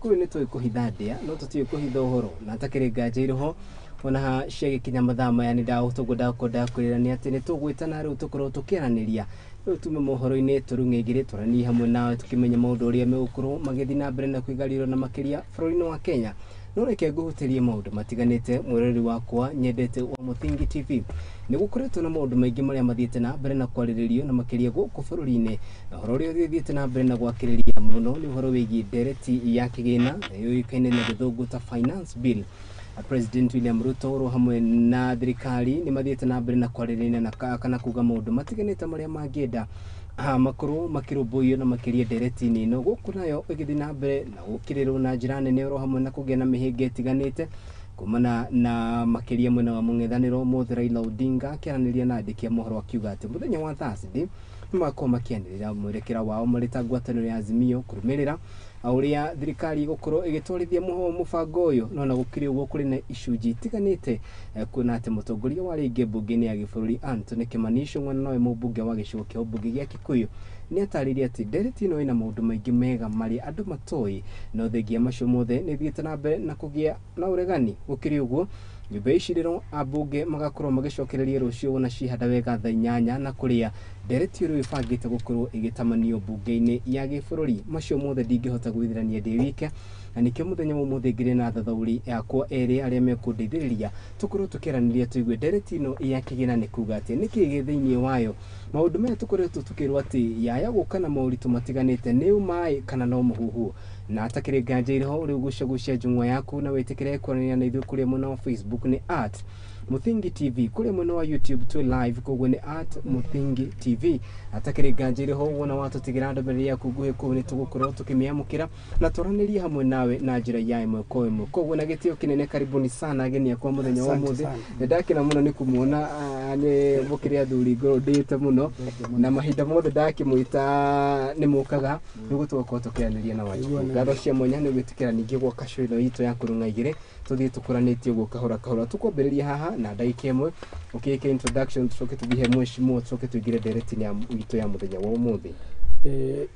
Kũu nĩ tũĩ kũhitha ndĩa no tũtiũĩ kũhitha ũhoro na hatakĩrĩ nganja irĩho ona ciagĩkinya mathaa maya nĩ ndagũtũgwo ndakwenda kwĩra nĩ atĩ nĩ tũgwĩtana rĩu tũkorwo tũkĩaranĩria rĩu tume mohoro-inĩ tũrung'e igĩrĩ twaranie hamwe nawe tũkĩmenya maũndũ ũrĩa megũkorwo magĩthiĩ na mbere na kwĩgarũrĩra na makĩria bũrũri-inĩ wa Kenya. No reke ngũhutĩrie maũndũ matiganĩte mwĩroreri wakwa nyendete wa Mũthingi TV. Nĩ gũkoretwo na maũndũ maingĩ marĩa mathiĩte na mbere na kwarĩrĩrio na makĩria gũkũ bũrũri-inĩ, na ũhoro ũrĩa ũthiĩte na mbere na gwakĩrĩria mũno nĩ ũhoro wĩgiĩ ndereti ya kĩgĩna na yũĩkaine na gĩthũngũ ta finance bill. President William Ruto oro hamwe na thirikari nĩ mathiĩte na mbere na kwarĩrĩria na kana kuga maũndũ matiganĩte marĩa mangĩenda makorwo makĩrũmbũiyo na makĩria ndereti-inĩ ĩno. Gũkũ nayo ĩgĩthiĩ na mbere na gũkĩrĩrwo na njĩra nene oro hamwe na kũgĩa na mĩhĩnga ĩtiganĩte kumana na makĩria mwena wa mũng'ethanĩro ũmũthĩ Raila Odinga akĩaranĩria na andĩki a mohoro akiuga atĩ mũthenya wa Thursday nĩ makorwo makĩanĩrĩra mwerekera wao marĩ ta ngwatanĩro ya Azimio kũrũmĩrĩra ũrĩa thirikari ĩgũkorwo ĩgĩtwarithia mũbango ũyũ. No na gũkĩrĩ ũguo kũrĩ na icunjĩ itiganĩte, kuona atĩ mũtongoria wa rĩngĩ mbunge-inĩ ya gĩbũrũri Anthony Kimani Ichung'wa na nowe mũmbunge wa gĩcigo kĩa ũmbunge gĩa Kikuyu nĩ atarĩirie atĩ ndereti ĩno ĩna maũndũ maingĩ mega marĩa andũ matoĩ, no thengia macio mothe nĩ ĩthiĩte na mbere na kũgĩa na ũregani. Gũkĩrĩ ũguo nyũmba ya icirĩro ambunge magakorwo magĩcokereria rũciũ wona ciehanda wega thaa 8 na kũrĩa ndereti rĩu ĩbangĩte gũkorwo ĩgĩtamanio mbunge-inĩ ya gĩbũrũri. Macio mothe ndingĩhota gwĩthirania ndĩ wike, na nĩkĩo mũthenya wa ũmũthĩ ngĩrĩ na athathaũri akwa erĩ arĩa mekũndeithĩrĩria tũkorwo tũkĩaranĩria tũigue ndereti ĩno ya kĩgĩna nĩ kuga atĩ nĩkĩĩ gĩ thĩinĩ wayo. Maũndũ maya tũkoretwo tũkĩrwo atĩ yaya gũka na moritũ matiganĩte nĩ maĩ kana no mũhuhu. Na hatakĩrĩ nganja irĩho rĩu gucagucia njung'wa yaku na wĩtĩkĩre kwaranĩria na ithuĩ kũrĩa mwena wa Facebook nĩ at Mũthingi TV, kũrĩa mwena wa YouTube twĩ live koguo nĩ at Mũthingi TV. Hatakĩrĩ nganja irĩho wona watũtigĩra ndũmĩrĩri yaku nguhĩ kũu nĩ tũgũkorwo tũkĩmĩamũkĩra na twaranĩrie hamwe nawe na njĩra ya ĩmwe kwa ĩmwe. Koguo na gĩtĩo kĩnene, karibuni sana ageni akwa mũthenya wa ũmũthĩ. Nĩ ndakena mũno nĩ kũmuona, nĩ mũkĩrĩ athuri ngoro ndĩte mũno na mahinda mothe ndakĩmwĩta nĩ mũkaga nĩguo tũgakorwo tũkĩaranĩria na Wanjikũ. Ngatho cia mwanya nĩ gwĩtĩkĩra ningĩ gwaka show ĩno itũ ya kũrũng'a igĩrĩ tũthiĩ tũkũranĩtie ũguo kahora kahora. Tũkwambĩrĩria haha na ndagĩka ĩmwe ũkĩĩka introduction, tũcoke tũthiĩ he mheshimiwa, tũcoke tũingĩre ndereti-inĩ itũ ya mũthenya wa ũmũthĩ.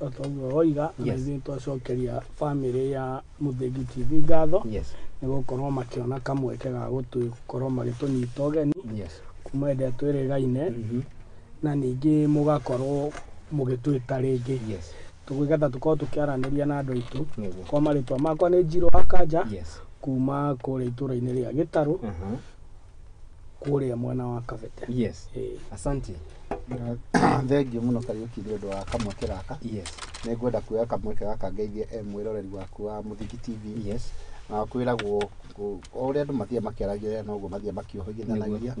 O ta ũguo woiga, na ithuĩ twacokeria bamĩrĩ ya Mũthingi TV ngatho nĩ gũkorwo makĩona kamweke ga gũkorwo magĩtũnyita ũgeni kuma hĩndĩ ĩrĩa twĩrĩgaine, na ningĩ mũgakorwo mũgĩtwĩta rĩngĩ tũgĩgetha tũkorwo tũkĩaranĩria na andũ aitũ. Kwa marĩtwa makwa nĩ Njirũ wa Kanja kuma kũrĩa itũra-inĩ rĩa Gĩtarũ kũrĩa mwena wa Kabete. Asante. Thengiũ mũno Kariũki nĩ ũndũ wa kamweke gaka. Nĩ ngwenda kuoya kamweke gaka ngeithie mwĩroreri waku wa Mũthingi TV. Na kwĩragwo o ũrĩa andũ mathiaga makĩaragia noguo mathiaga makĩũhĩgithanagia.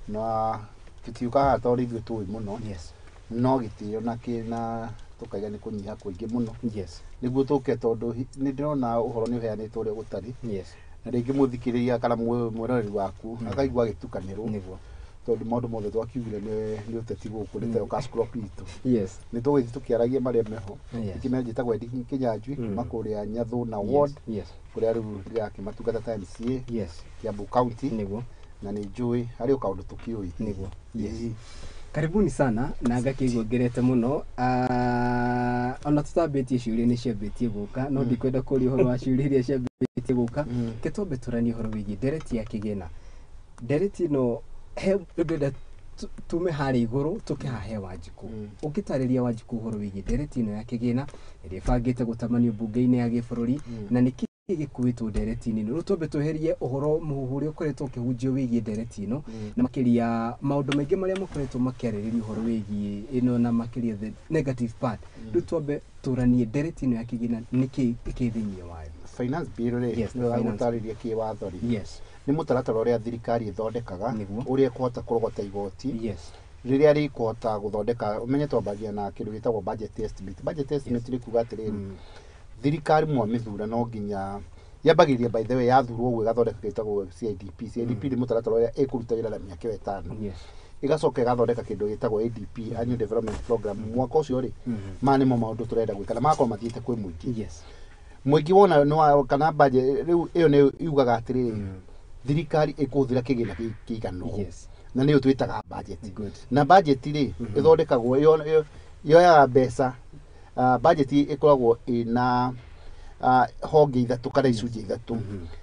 Na tũtiũkaga tondũ ithuĩ tũĩ mũno. No gĩtĩo na kĩna tũkaiga nĩ kũnyiha kũingĩ mũno. Nĩguo tũke tondũ nĩ ndĩrona ũhoro nĩ ũheanĩtwo ũrĩa gũtarĩ. Na rĩngĩ mũthikĩrĩria kana mwĩroreri waku akaigua agĩtukanĩrwo. Tondũ maũndũ mothe twakiugire nĩ ũteti gũkũ, nĩ tayo cash crop itũ. Nĩ tũgũthiĩ tũkĩaragia marĩa meho. Ingĩ njĩtagwo Eddie Kinyanjui kuma kũrĩa Nyathuna ward, kũrĩa rĩu ndĩrakĩmatungata ta MCA, Kiambu County. Na nĩ njũĩ harĩ o kaũndũ tũkĩũĩ. Karibuni sana na ngakĩigua ngerete mũno. Ona tũtambĩtie ciũria nĩ ciambĩtie gũka, no ndikwenda kũria ũhoro wa ciũria iria ciambĩtie gũka. Ke twambe tũranie ũhoro wĩgiĩ ndereti ya kĩgĩna. Ndereti ĩno he ndĩrenda tume harĩa igũrũ tũke haha he Wanjikũ. Ũngĩtarĩria Wanjikũ ũhoro wĩgiĩ ndereti ĩno ya kĩgĩna ĩrĩa ĩbangĩte gũtamanio mbunge-inĩ ya gĩbũrũri, na nĩkĩ gĩkuĩtwo ndereti-inĩ ĩno. Rĩu twambe tweherie ũhoro mũhuhu ũrĩa ũkoretwo ũkĩhunjio wĩgiĩ ndereti ĩno, na makĩria maũndũ maingĩ marĩa makoretwo makĩarĩrĩria ũhoro wĩgiĩ ĩno na makĩria the negative part. Rĩu twambe tũranie ndereti ĩno ya kĩgĩna nĩkĩ gĩkĩ thĩinĩ wayo. Finance bill rĩ, Yes, nĩ wega finance. gũtarĩria kĩwatho rĩ. Nĩ mũtaratara ũrĩa thirikari ĩthondekaga, ũrĩa ĩkũhota kũrogota igoti. Rĩrĩa rĩkũhota gũthondeka, ũmenye twambagia na kĩndũ gĩtagwo budget estimate. Budget estimate nĩ kuga atĩrĩrĩ, thirikari mwamĩthura no nginya yambagĩrĩria, by the way, yathurwo ũguo ĩgathondeka gĩtagwo CIDP. CIDP nĩ mũtaratara ũrĩa ĩkũruta wĩra na mĩaka ĩyo ĩtano. Ĩgacoka ĩgathondeka kĩndũ gĩtagwo ADP, Annual Development Program. Mwaka ũcio rĩ, maya nĩmo maũndũ tũrenda gwĩka na magakorwo mathiĩte kwĩ mũingĩ. Mũingĩ wona nĩ wa kana budget rĩu ĩyo nĩ yugaga atĩrĩrĩ, thirikari ĩkũhũthĩra kĩgĩna kĩigana ũũ. Na nĩyo twĩtaga budget. Na budget rĩ, ĩthondekagwo, yoyaga mbeca. Budget ĩkoragwo ĩna honge ithatũ kana icunjĩ ithatũ.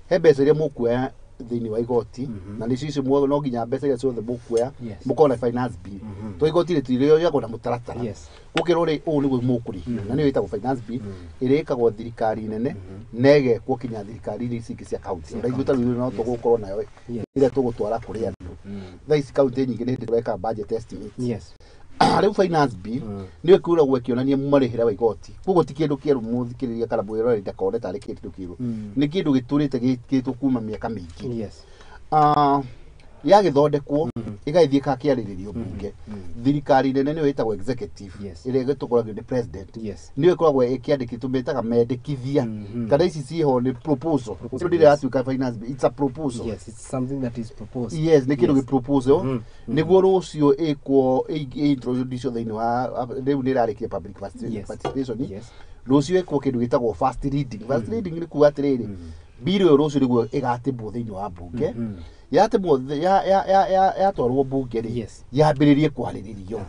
He mbeca iria mũkuoya thĩinĩ wa igoti, na nĩcio icio no nginya mbeca iria ciothe mũkuoya mũkorwo na finance bill. To igoti rĩtirĩoyagwo na mũtaratara. Gũkĩrwo rĩ ũũ nĩguo mũkũrĩhio, na nĩyo ĩtagwo finance bill, ĩrĩa ĩkagwo thirikari nene na ĩgekwo kinya thirikari-inĩ ici ingĩ cia county. Na ithuĩ ta rĩu no tũgũkorwo nayo ĩrĩa tũgũtwara kũrĩ andũ. Thaa ici county nyingĩ nĩ hĩndĩ tũreka budget estimates. Rĩu finance bill nĩyo ĩkoragwo ĩkĩonania marĩhĩre wa igoti. Koguo ti kĩndũ kĩerũ mũthikĩrĩria kana mwĩroreri ndakone tarĩ kĩndũ kĩerũ. Nĩ kĩndũ gĩtũrĩte gĩkĩtwo kuma mĩaka mĩingĩ. Yagĩthondekwo ĩgagĩthiĩ ĩgakĩarĩrĩrio mbunge. Thirikari nene nĩyo ĩtagwo executive, ĩrĩa ĩgĩtongoragio nĩ president. Nĩyo ĩkoragwo ĩkĩandĩkĩtwo metaga mendekithia. Kana ici ciĩho nĩ proposal. Ndĩrĩ yatuĩka finance bill, it's a proposal. Yes, it's something that is proposed. Yes, nĩ kĩndũ gĩ proposal. Nĩguo rũciũ ĩkwo introduce thĩinĩ wa rĩu nĩ ĩrarĩkia public participation. Rũciũ ĩkwo kĩndũ gĩtagwo first reading. First reading nĩ kuga atĩrĩrĩ, bill ĩyo rũciũ nĩguo ĩgatĩmbwo thĩinĩ wa mbunge. Yatĩmbwo yatwarwo mbunge rĩ, yambĩrĩrie kwarĩrĩrio.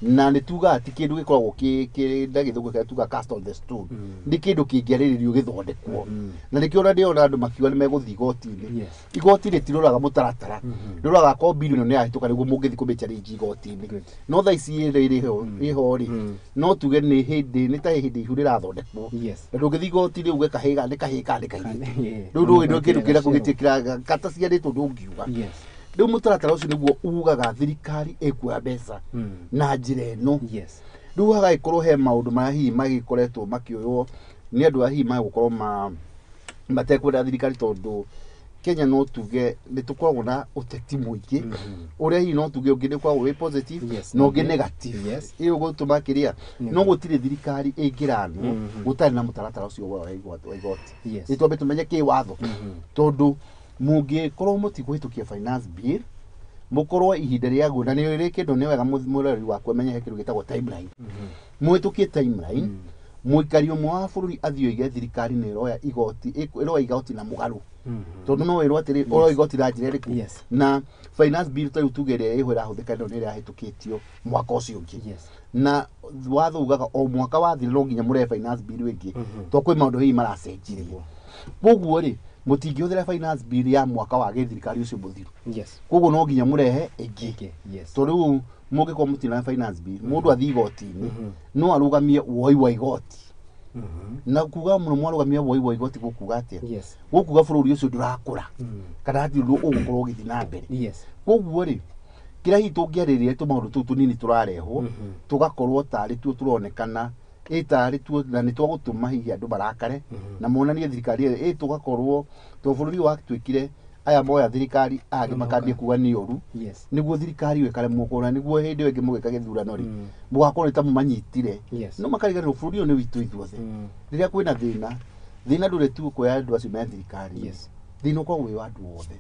Na nĩ tugaga ti kĩndũ gĩkoragwo kĩ na gĩthũngũ kĩrĩa tugaga cast on the stone. Nĩ kĩndũ kĩngĩarĩrĩrio gĩthondekwo. Na nĩkĩo ona ndĩrona andũ makiuga nĩ megũthiĩ igoti-inĩ. Igoti rĩtiroraga mũtaratara. Rĩroraga ko bill ĩno nĩ yahĩtũka nĩguo mũngĩthiĩ kũmĩ-challenge igoti-inĩ. No thaa ici ĩrĩ rĩ, no tuge nĩ hĩndĩ nĩ ta hĩndĩ ihu rĩrathondekwo. Na ndũngĩthiĩ igoti-inĩ uge kahĩga nĩ kahĩĩ kana nĩ kairĩtu. Rĩu ndũĩ ndũ kĩndũ kĩrĩa kũgĩtuĩkĩra kata ciarĩtwo ndũngiuga. Rĩu mũtaratara ũcio nĩguo ugaga thirikari ĩkuoya mbeca na njĩra ĩno. Rĩu hagagĩkorwo he maũndũ marĩa hihi magĩkoretwo makĩoywo nĩ andũ arĩa hihi magũkorwo matekwenda thirikari tondũ Kenya no tuge nĩ tũkoragwo na ũteti mũingĩ ũrĩa hihi no tuge ũngĩ nĩ ũkoragwo wĩ positive na ũngĩ negative. Ĩyo gũtũma kĩrĩa no gũtirĩ thirikari ĩngĩranwo gũtarĩ na mũtaratara ũcio wa igoti. Nĩ twambe tũmenye kĩwatho tondũ mũngĩkorwo mũtikũhĩtũkia finance bill mũkorwo ihinda rĩaguo na nĩ kĩndũ nĩ wega mũrori waku amenye he kĩndũ gĩtagwo timeline. Mũhĩtũkie timeline, mũikari ũmwe wa bũrũri athiĩ oige thirikari nĩ ĩroya igoti, ĩroya igoti na mũgarũ. Tondũ no ĩrwo atĩrĩ ũroya igoti na njĩra ĩrĩkũ. Na finance bill ta rĩu tuge ĩrĩa ĩho ĩrahũthĩka ĩno nĩ ĩrĩa yahĩtũkĩtio mwaka ũcio ũngĩ. Na watho ugaga o mwaka wathira no nginya mũrehe finance bill ĩngĩ tondũ kwĩ maũndũ hihi maracenjirie. Koguo rĩ mũtingĩhũthĩra finance bill ya mwaka wa gĩthirikari ũcio mũthiru. Koguo no nginya mũrehe ĩngĩ. Tondũ rĩu mũngĩkorwo mũtirĩ na finance bill, mũndũ athiĩ igoti-inĩ no arũgamie woi wa igoti. Na kuga mũno mwarũgamia woi wa igoti gũkuga atĩa? Gũkuga bũrũri ũcio ndũrakũra kana hatirĩ ũndũ ũgũkorwo ũgĩthiĩ na mbere. Koguo rĩ kĩrĩa hihi tũngĩarĩrĩria tũmaũndũ tũu tũnini tũrarehwo tũgakorwo tarĩ tuo tũronekana ĩtarĩ tuo na nĩ twagũtũma hihi andũ marakare na monanie thirikari ĩyo ĩ tũgakorwo to bũrũri watuĩkire aya moya thirikari angĩ makambia kuga nĩ ũru nĩguo thirikari ĩyo ĩkaremwo kũra nĩguo hĩndĩ ĩyo ĩngĩ mũgĩka gĩthurano rĩ mũgakorwo nĩ ta mũmanyitire no makariganĩrwo bũrũri ũyũ nĩ witũ ithuothe. Rĩrĩa kwĩna thĩna, thĩna ndũrĩ tu kuoya andũ acio me thirikari, thĩna ũkoragwo wĩ wa andũ othe.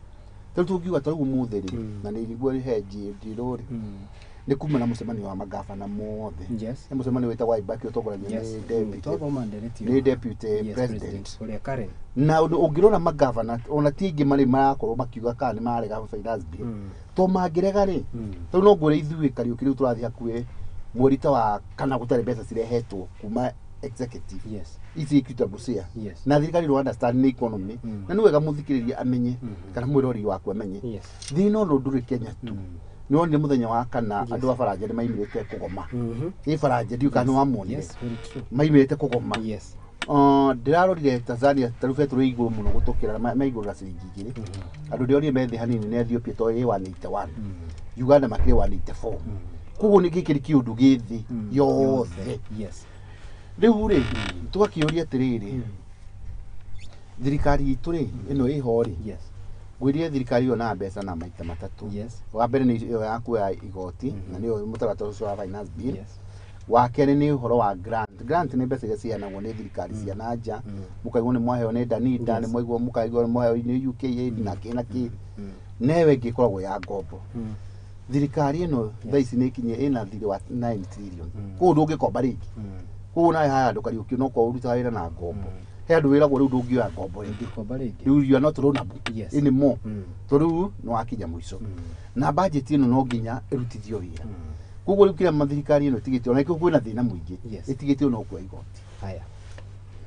Rĩu tũngiuga ta rĩu ũmũthĩ rĩ, na nĩ nĩguo he njĩrũ rĩ, nĩ kuma na mũcemanio wa magavana mothe. Nĩ mũcemanio wĩtagwo IBAC ũtongoragio nĩ deputy president Na ũngĩrora magavana ona ti aingĩ marĩ marakorwo makiuga kana nĩ marega finance bill. To mangĩrega rĩ, tondũ no ngwĩre ithuĩ Kariũki rĩu tũrathiĩ hakuhĩ mweri ta wa kana gũtarĩ mbeca cirehetwo kuma executive. Ici equitable share. Na thirikari no understand nĩ economy. Na nĩ wega mũthikĩrĩria amenye kana mwĩrori waku amenye. Thĩna ũyũ ndũrĩ Kenya tu. Nĩ wonire mũthenya wa kana andũ a Baranja nĩ maimĩrĩte kũgoma. Ĩ Baranja ndiũĩ kana nĩ wamonire. Maimĩrĩte kũgoma. Ndĩrarorire Tanzania ta rĩu betũrũ ĩ igũrũ mũno gũtũkĩra me igũrũ na ciringi igĩrĩ. Andũ ndĩronire me thĩ hanini nĩ Ethiopia to ĩ 181. Uganda makĩrĩ 184. Koguo nĩ gĩkĩ nĩ kĩũndũ gĩ thĩ yothe. Rĩu rĩ tũgakĩũria atĩrĩrĩ, thirikari itũ rĩ ĩno ĩho rĩ, ngwĩrire thirikari ĩyo na mbeca na maita matatũ. Wa mbere nĩ ĩyo ya kuoya igoti na nĩyo mũtaratara ũcio wa finance bill. Wa kerĩ nĩ ũhoro wa grant. Grant nĩ mbeca iria ciheanagwo nĩ thirikari cia na nja, mũkaigua nĩ mwaheo nĩ Danida, nĩ mwaigua mũkaigua nĩ mwaheo nĩ UKAID na kĩ na kĩ. Na ĩyo ĩngĩ ĩkoragwo ya ngombo. Thirikari ĩno thaa ici nĩ ĩkinyie ĩna thirĩ wa 9 trillion. Koguo ndũngĩkomba rĩngĩ. Koguo nawe haha andũ Kariũki no korwo ũrutaga wĩra na ngombo. He andũ wĩragwo rĩu ndũngĩoya ngombo rĩngĩ. Rĩu you are not loanable anymore. Tondũ rĩu nĩ wakinya mũico. Na budget ĩno no nginya ĩrutithio wĩra. Koguo rĩu kĩrĩa thirikari ĩno ĩtigĩtio, ona nĩkĩo kwĩna thĩna mũingĩ, ĩtigĩtio no kuoya igoti. Haya.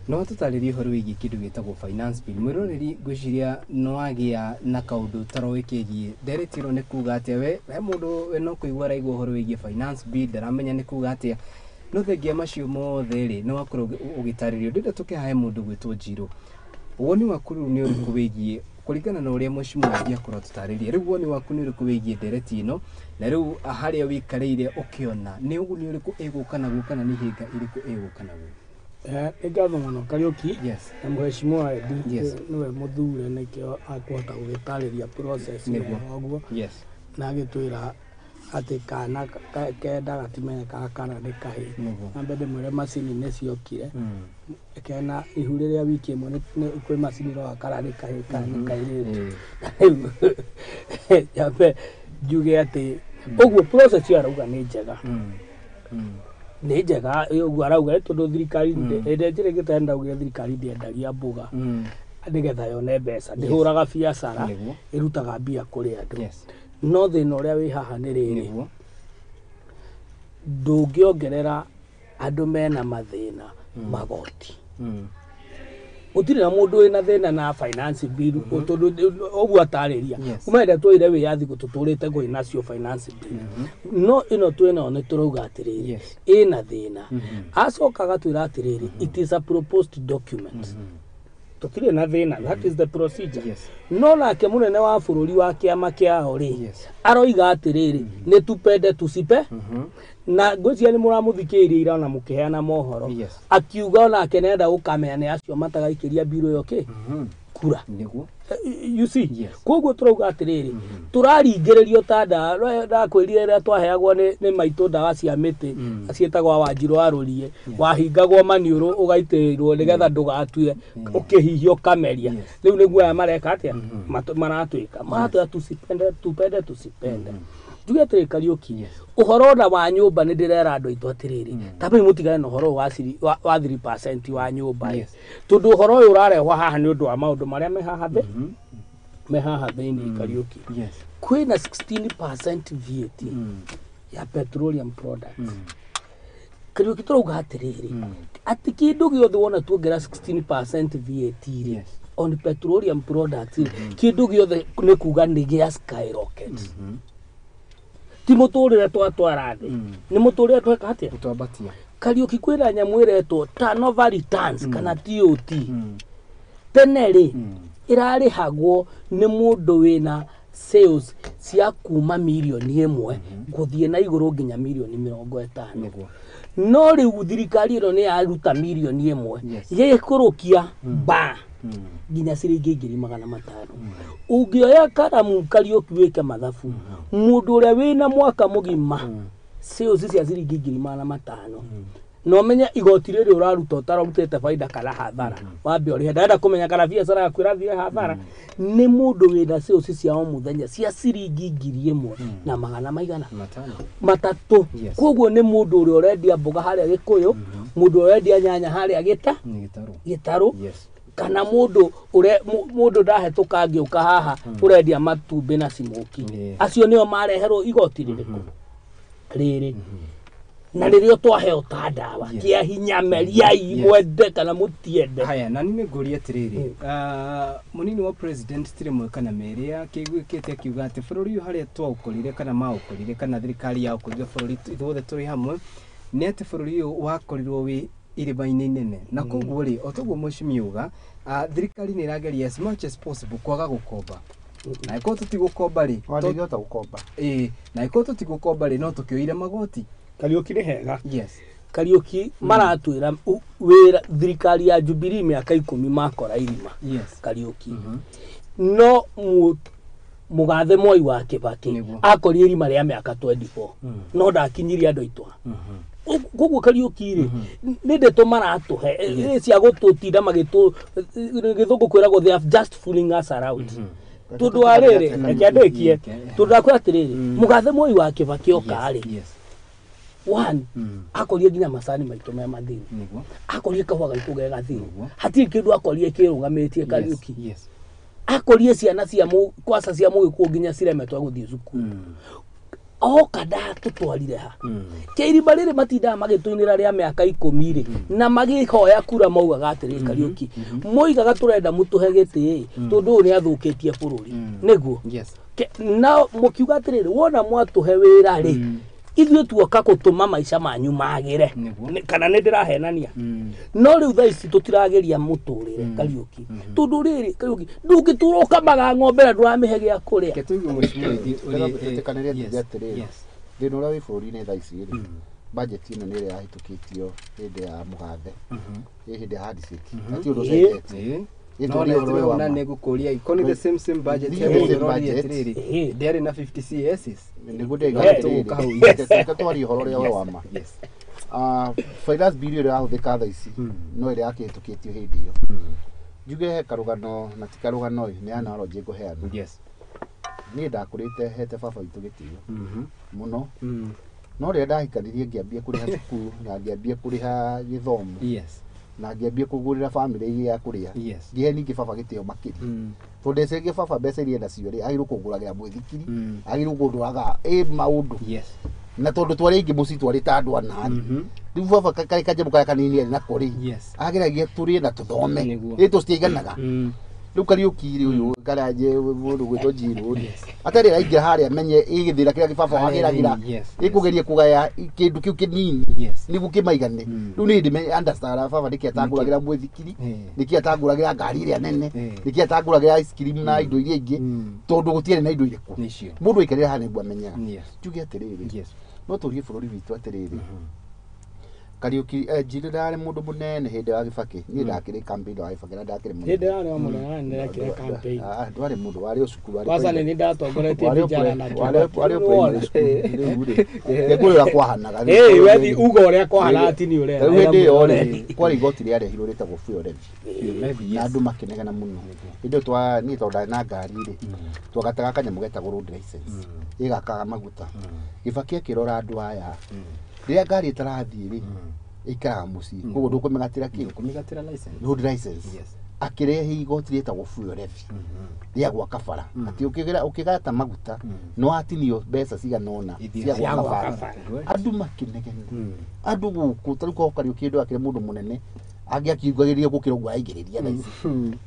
No tũtarĩrie ũhoro wĩgiĩ kĩndũ gĩtagwo finance bill. Mwĩroreri ngwĩciria no agĩa na kaũndũ taroĩ kegiĩ ndereti ĩno nĩ kuga atĩa. We he mũndũ we no kũigua araigua ũhoro wĩgiĩ finance bill, ndaramenya nĩ kuga atĩa. No thengia macio mothe rĩ, nĩ wakorwo ũgĩtarĩrio. Ndĩrenda tũkĩhae mũndũ gwĩtwo Njirũ. Woni waku rĩu nĩ ũrĩkũ wĩgiĩ kũringana na ũrĩa mheshimiwa Mwangi akorwo atũtarĩria? Rĩu woni waku nĩ ũrĩkũ wĩgiĩ ndereti ĩno, na rĩu harĩa wĩikarĩire ũkĩona nĩ ũguni ũrĩkũ ĩgũka naguo kana nĩ ihĩnga irĩkũ ĩgũka naguo? Nĩ ngatho mũno Kariũki. Yes. Na mheshimiwa Eddie. Yes. Nĩwe mũthure nĩkĩo akũhota gũgĩtarĩria process ĩyo ũguo. Yes. Na agĩtwĩra atĩ kana kenda gatimenyekaga kana nĩ kahĩĩ. Na mbere ndĩmwĩre macini nĩ ciokire kena ihu rĩrĩa wiki ĩmwe nĩ kwĩ macini iroga kana nĩ kahĩĩ kana nĩ kairĩtu. Rĩu nyambe njuge atĩ ũguo process ĩyo arauga nĩ njega. Nĩ njega ũguo arauga tondũ thirikari ĩrĩa njĩrĩgĩte ndaugire thirikari ndĩendagia mboga nĩgetha yone mbeca, ndĩhũraga biacara, ĩrutaga mbia kũrĩ andũ. No thĩna ũrĩa wĩ haha nĩ rĩrĩ, ndũngĩongerera andũ mena mathĩna magoti. Gũtirĩ na mũndũ wĩna thĩna na finance bill tondũ ũguo atarĩria. Kuma hĩndĩ ĩrĩa twoire wĩyathi tũtũrĩte kwĩ nacio finance bill. No ĩno twĩnayo nĩ tũrauga atĩrĩrĩ, ĩna thĩna. Acoka agatwĩra atĩrĩrĩ, it is a proposed document. Tũtirĩ na thĩna, that is the procedure. No nake mũnene wa bũrũri wa kĩama kĩao rĩ, aroiga atĩrĩrĩ, nĩ tupende tusipe. Na ngwĩciria nĩ mũramũthikĩrĩria ira ona mũkĩheana mohoro. Akiuga onake nĩenda gũkamenya nĩ acio matagaikĩria mbirũ ĩyo kĩ kura. You see, koguo tũrauga atĩrĩrĩ, tũraringĩrĩrio ta ndawa. Ndakwĩrire rĩrĩa twaheagwo nĩ maitũ ndawa cia mĩtĩ ciĩtagwo Wanjirũ wa Rũriĩ, wahingagwo maniũrũ ũgaitĩrĩrwo nĩgetha ndũgatue ũkĩhihia ũkameria. Rĩu nĩguo aya mareka atĩa? Maratwĩka maratwĩra tusipende, tupende tusipende. Njuge atĩrĩ Kariũki, ũhoro ona wa nyũmba nĩ ndĩrera andũ aitũ atĩrĩrĩ, tambai mũtigane na ũhoro wa 3% wa nyũmba, tondũ ũhoro ũyũ ũrarehwo haha nĩ ũndũ wa maũndũ marĩa me haha thĩ, me haha thĩinĩ Kariũki. Kwĩna 16% VAT ya petroleum products. Kariũki tũrauga atĩrĩrĩ, atĩ kĩndũ gĩothe wona tuongera 16% VAT rĩ, on petroleum products, kĩndũ gĩothe nĩ kuga nĩ gĩa skyrocket. Ti mũtũrĩre twatwara thĩ, nĩ mũtũrĩre tweka atĩa? Twambatia. Kariũki kwĩna nyamũ ĩretwo turnover returns kana TOT. Tene rĩ, ĩrarĩhagwo nĩ mũndũ wĩna sales cia kuma mirioni 1 gũthiĩ na igũrũ nginya mirioni 50. No rĩu thirikari ĩno nĩ yaruta mirioni 1 yĩkũrũkia ba nginya ciringi 500,000. Ũngĩoya karamu Kariũki wĩke mathabu, mũndũ ũrĩa wĩna mwaka mũgima sales cia ciringi 500,000, na ũmenye igoti rĩrĩ ũraruta ũtararutĩte baida kana hathara, wambe ũrĩhe. Ndarenda kũmenya kana biacara yaku ĩrathire hathara. Nĩ mũndũ wĩna sales cia o mũthenya cia ciringi 1,000 na magana maigana 3. Koguo nĩ mũndũ ũrĩa ũrendia mboga harĩa Gĩkũyũ, mũndũ ũrendia nyanya harĩa Gĩtarũ, kana mũndũ ũrĩa mũndũ ndahetũka ngĩũka haha ũrendia matumbĩ na smoki. Acio nĩo mareherwo igoti rĩrĩkũ rĩrĩ, na rĩrĩa twaheo ta ndawa kĩa hinya meriai mwende kana mũtiende. Haya, na nĩ ngũria atĩrĩrĩ, mũnini wa president tirĩ mwe kana merĩ akĩiguĩkĩte akiuga atĩ bũrũri ũyũ harĩa twaũkorire kana maũkorire kana thirikari yaũkorire bũrũri ithuothe tũrĩ hamwe, nĩ atĩ bũrũri ũyũ wakorirwo wĩ irĩma-inĩ inene, na koguo rĩ, o toguo mheshimiwa uga, thirikari nĩ ĩrageria as much as possible kwaga gũkomba. Na ĩkorwo tũtigũkomba rĩ, na ĩkorwo tũtigũkomba rĩ, no tũkĩoire magoti. Kariũki nĩ hega. Yes. Kariũki maratwĩra wĩra thirikari ya Jubilee mĩaka 10 makora irima. Yes. Kariũki. No mũgathe Moi wa Kibaki akorire irima rĩa mĩaka 24. No ndakinyirie andũ aitũ. Koguo Kariũki rĩ, nĩ ndeto maratũhe cia gũtũtinda magĩtũ gĩthũngũ kwĩragwo they are just fooling us around. Tondũ wa rĩrĩ, reke ndĩkie, tondũ ndakwĩra atĩrĩrĩ, mũgathe Moi wa Kibaki oka rĩ, one, akorire nginya macani maitũ me mathĩni, akorire kahũa gaitũ ge gathĩni, hatirĩ kĩndũ akorire kĩrũgamĩtie Kariũki. Akorire ciana cia kwaca cia mũgĩkũyũ nginya ciremetwo gũthiĩ cukuru. Oka ndatũtwarire ha kĩirima rĩrĩ matindaga magĩtũinĩra rĩa mĩaka 10 rĩ na magĩhoya kura maugaga atĩrĩ Kariũki moigaga tũrenda mũtũhe gĩtĩ tondũ ũyũ nĩ athũkĩtie bũrũri nĩguo. Na mũkiuga atĩrĩrĩ wona mwatũhe wĩra rĩ ithuĩ tuoka gũtũma maica manyu magĩre kana nĩ ndĩrahenania no rĩu thaa ici tũtirageria mũtũrĩre Kariũki tondũ rĩrĩ Kariũki ndũngĩtũra ũkamaga ng'ombe na ndũramĩhe gĩa kũrĩa. Reke tũigue Mheshimiwa Ithi ũrĩa twĩtĩkanĩrie tuge atĩrĩrĩ thĩna ũrĩa wĩ bũrũri-inĩ thaa ici rĩ budget ĩno nĩ ĩrĩa yahĩtũkĩtio hĩndĩ ya mũgathe hĩndĩ ya handshake na ti ũndũ ũcenjetie. No na nĩ ngũkũria iko the same budget ya atĩrĩrĩ ndĩarĩ na 50 CSs nĩguo ndĩga atĩrĩrĩ twarie ũhoro ũrĩa wa ma. Finance bill ĩrĩa yahũthĩka thaa ici no ĩrĩa yakĩhĩtũkĩtio hĩndĩ ĩyo. Njuge karũgano na ti karũgano nĩ analogy ngũheana. Niĩ ndakũrĩte hete baba witũ gĩtĩo mũno no rĩrĩa ndahikanirie ngĩambia kũrĩha cukuru na ngĩambia kũrĩha gĩthomo na ngĩambia kũgũrĩra bamĩrĩ gĩa kũrĩa ngĩhe ningĩ baba gĩtĩo makĩria tondũ ndeciragia baba mbeca iria nacio rĩ agĩrĩirwo kũngũragĩra mũithikiri agĩrĩirwo kũndwaraga maũndũ na tondũ twarĩ aingĩ mũciĩ twarĩ ta andũ ana rĩu baba karĩ kanyamũ karĩa kanini arĩ nako rĩ ageragia tũrĩe na tũthome ĩ tũtiaiganaga rĩu Kariũki rĩ ũyũ karanje mũndũ gwĩtwo Njirũ rĩ atarĩ araingĩra harĩa menye ĩgĩthĩra kĩrĩa baba wagĩragĩra ĩkũgeria kũgaya kĩndũ kĩu kĩnini nĩguo kĩmaigane rĩu nĩ hĩndĩ understand baba nĩkĩ atangũragĩra mũithikiri nĩkĩ atangũragĩra ngari ĩrĩa nene nĩkĩ atangũragĩra ice cream na indo iria ingĩ tondũ gũtiarĩ na indo irĩkũ mũndũ aikarĩra haha nĩguo amenyaga. Njuge atĩrĩrĩ no tũrie bũrũri witũ atĩrĩrĩ Kariũki Njirũ ndarĩ mũndũ mũnene hĩndĩ ya Gĩbakĩ niĩ ndakĩrĩ campaign wa Gĩbakĩ na ndakĩrĩ mũnene hĩndĩ yarĩ o mũnene ndĩrekire campaign ndwarĩ mũndũ warĩ o cukuru warĩ kwanza nĩ ndatongoretie vijana na warĩ o primary school rĩu rĩ ngũrĩra kwahanaga wethi uga ũrĩa kwahanaga ti nĩ ũrera rĩu hĩndĩ ĩyo rĩ kwarĩ igoti rĩarehirwo rĩtagwo fuel levy na andũ makĩnegena mũno hĩndĩ ĩyo niĩ tondũ ndarĩ na ngari rĩ twagataga kanyamũ getagwo road license ĩgakaga maguta Gĩbakĩ akĩrora andũ aya rĩrĩa ngari ĩtarathiĩ rĩ ĩikaraga mũciĩ koguo ndũkũmĩgatĩra kĩ ndũkũmĩgatĩra license road license akĩrehe igoti rĩtagwo fuel levy rĩa gwaka bara atĩ ũkĩgata maguta no watinio mbeca cigana ũna cia gwaka bara andũ makĩnegena andũ gũkũ ta rĩu korwo Kariũki ndũ akĩrĩ mũndũ mũnene angĩakiugagĩrĩria gũkĩra ũguo aigĩrĩria thaa ici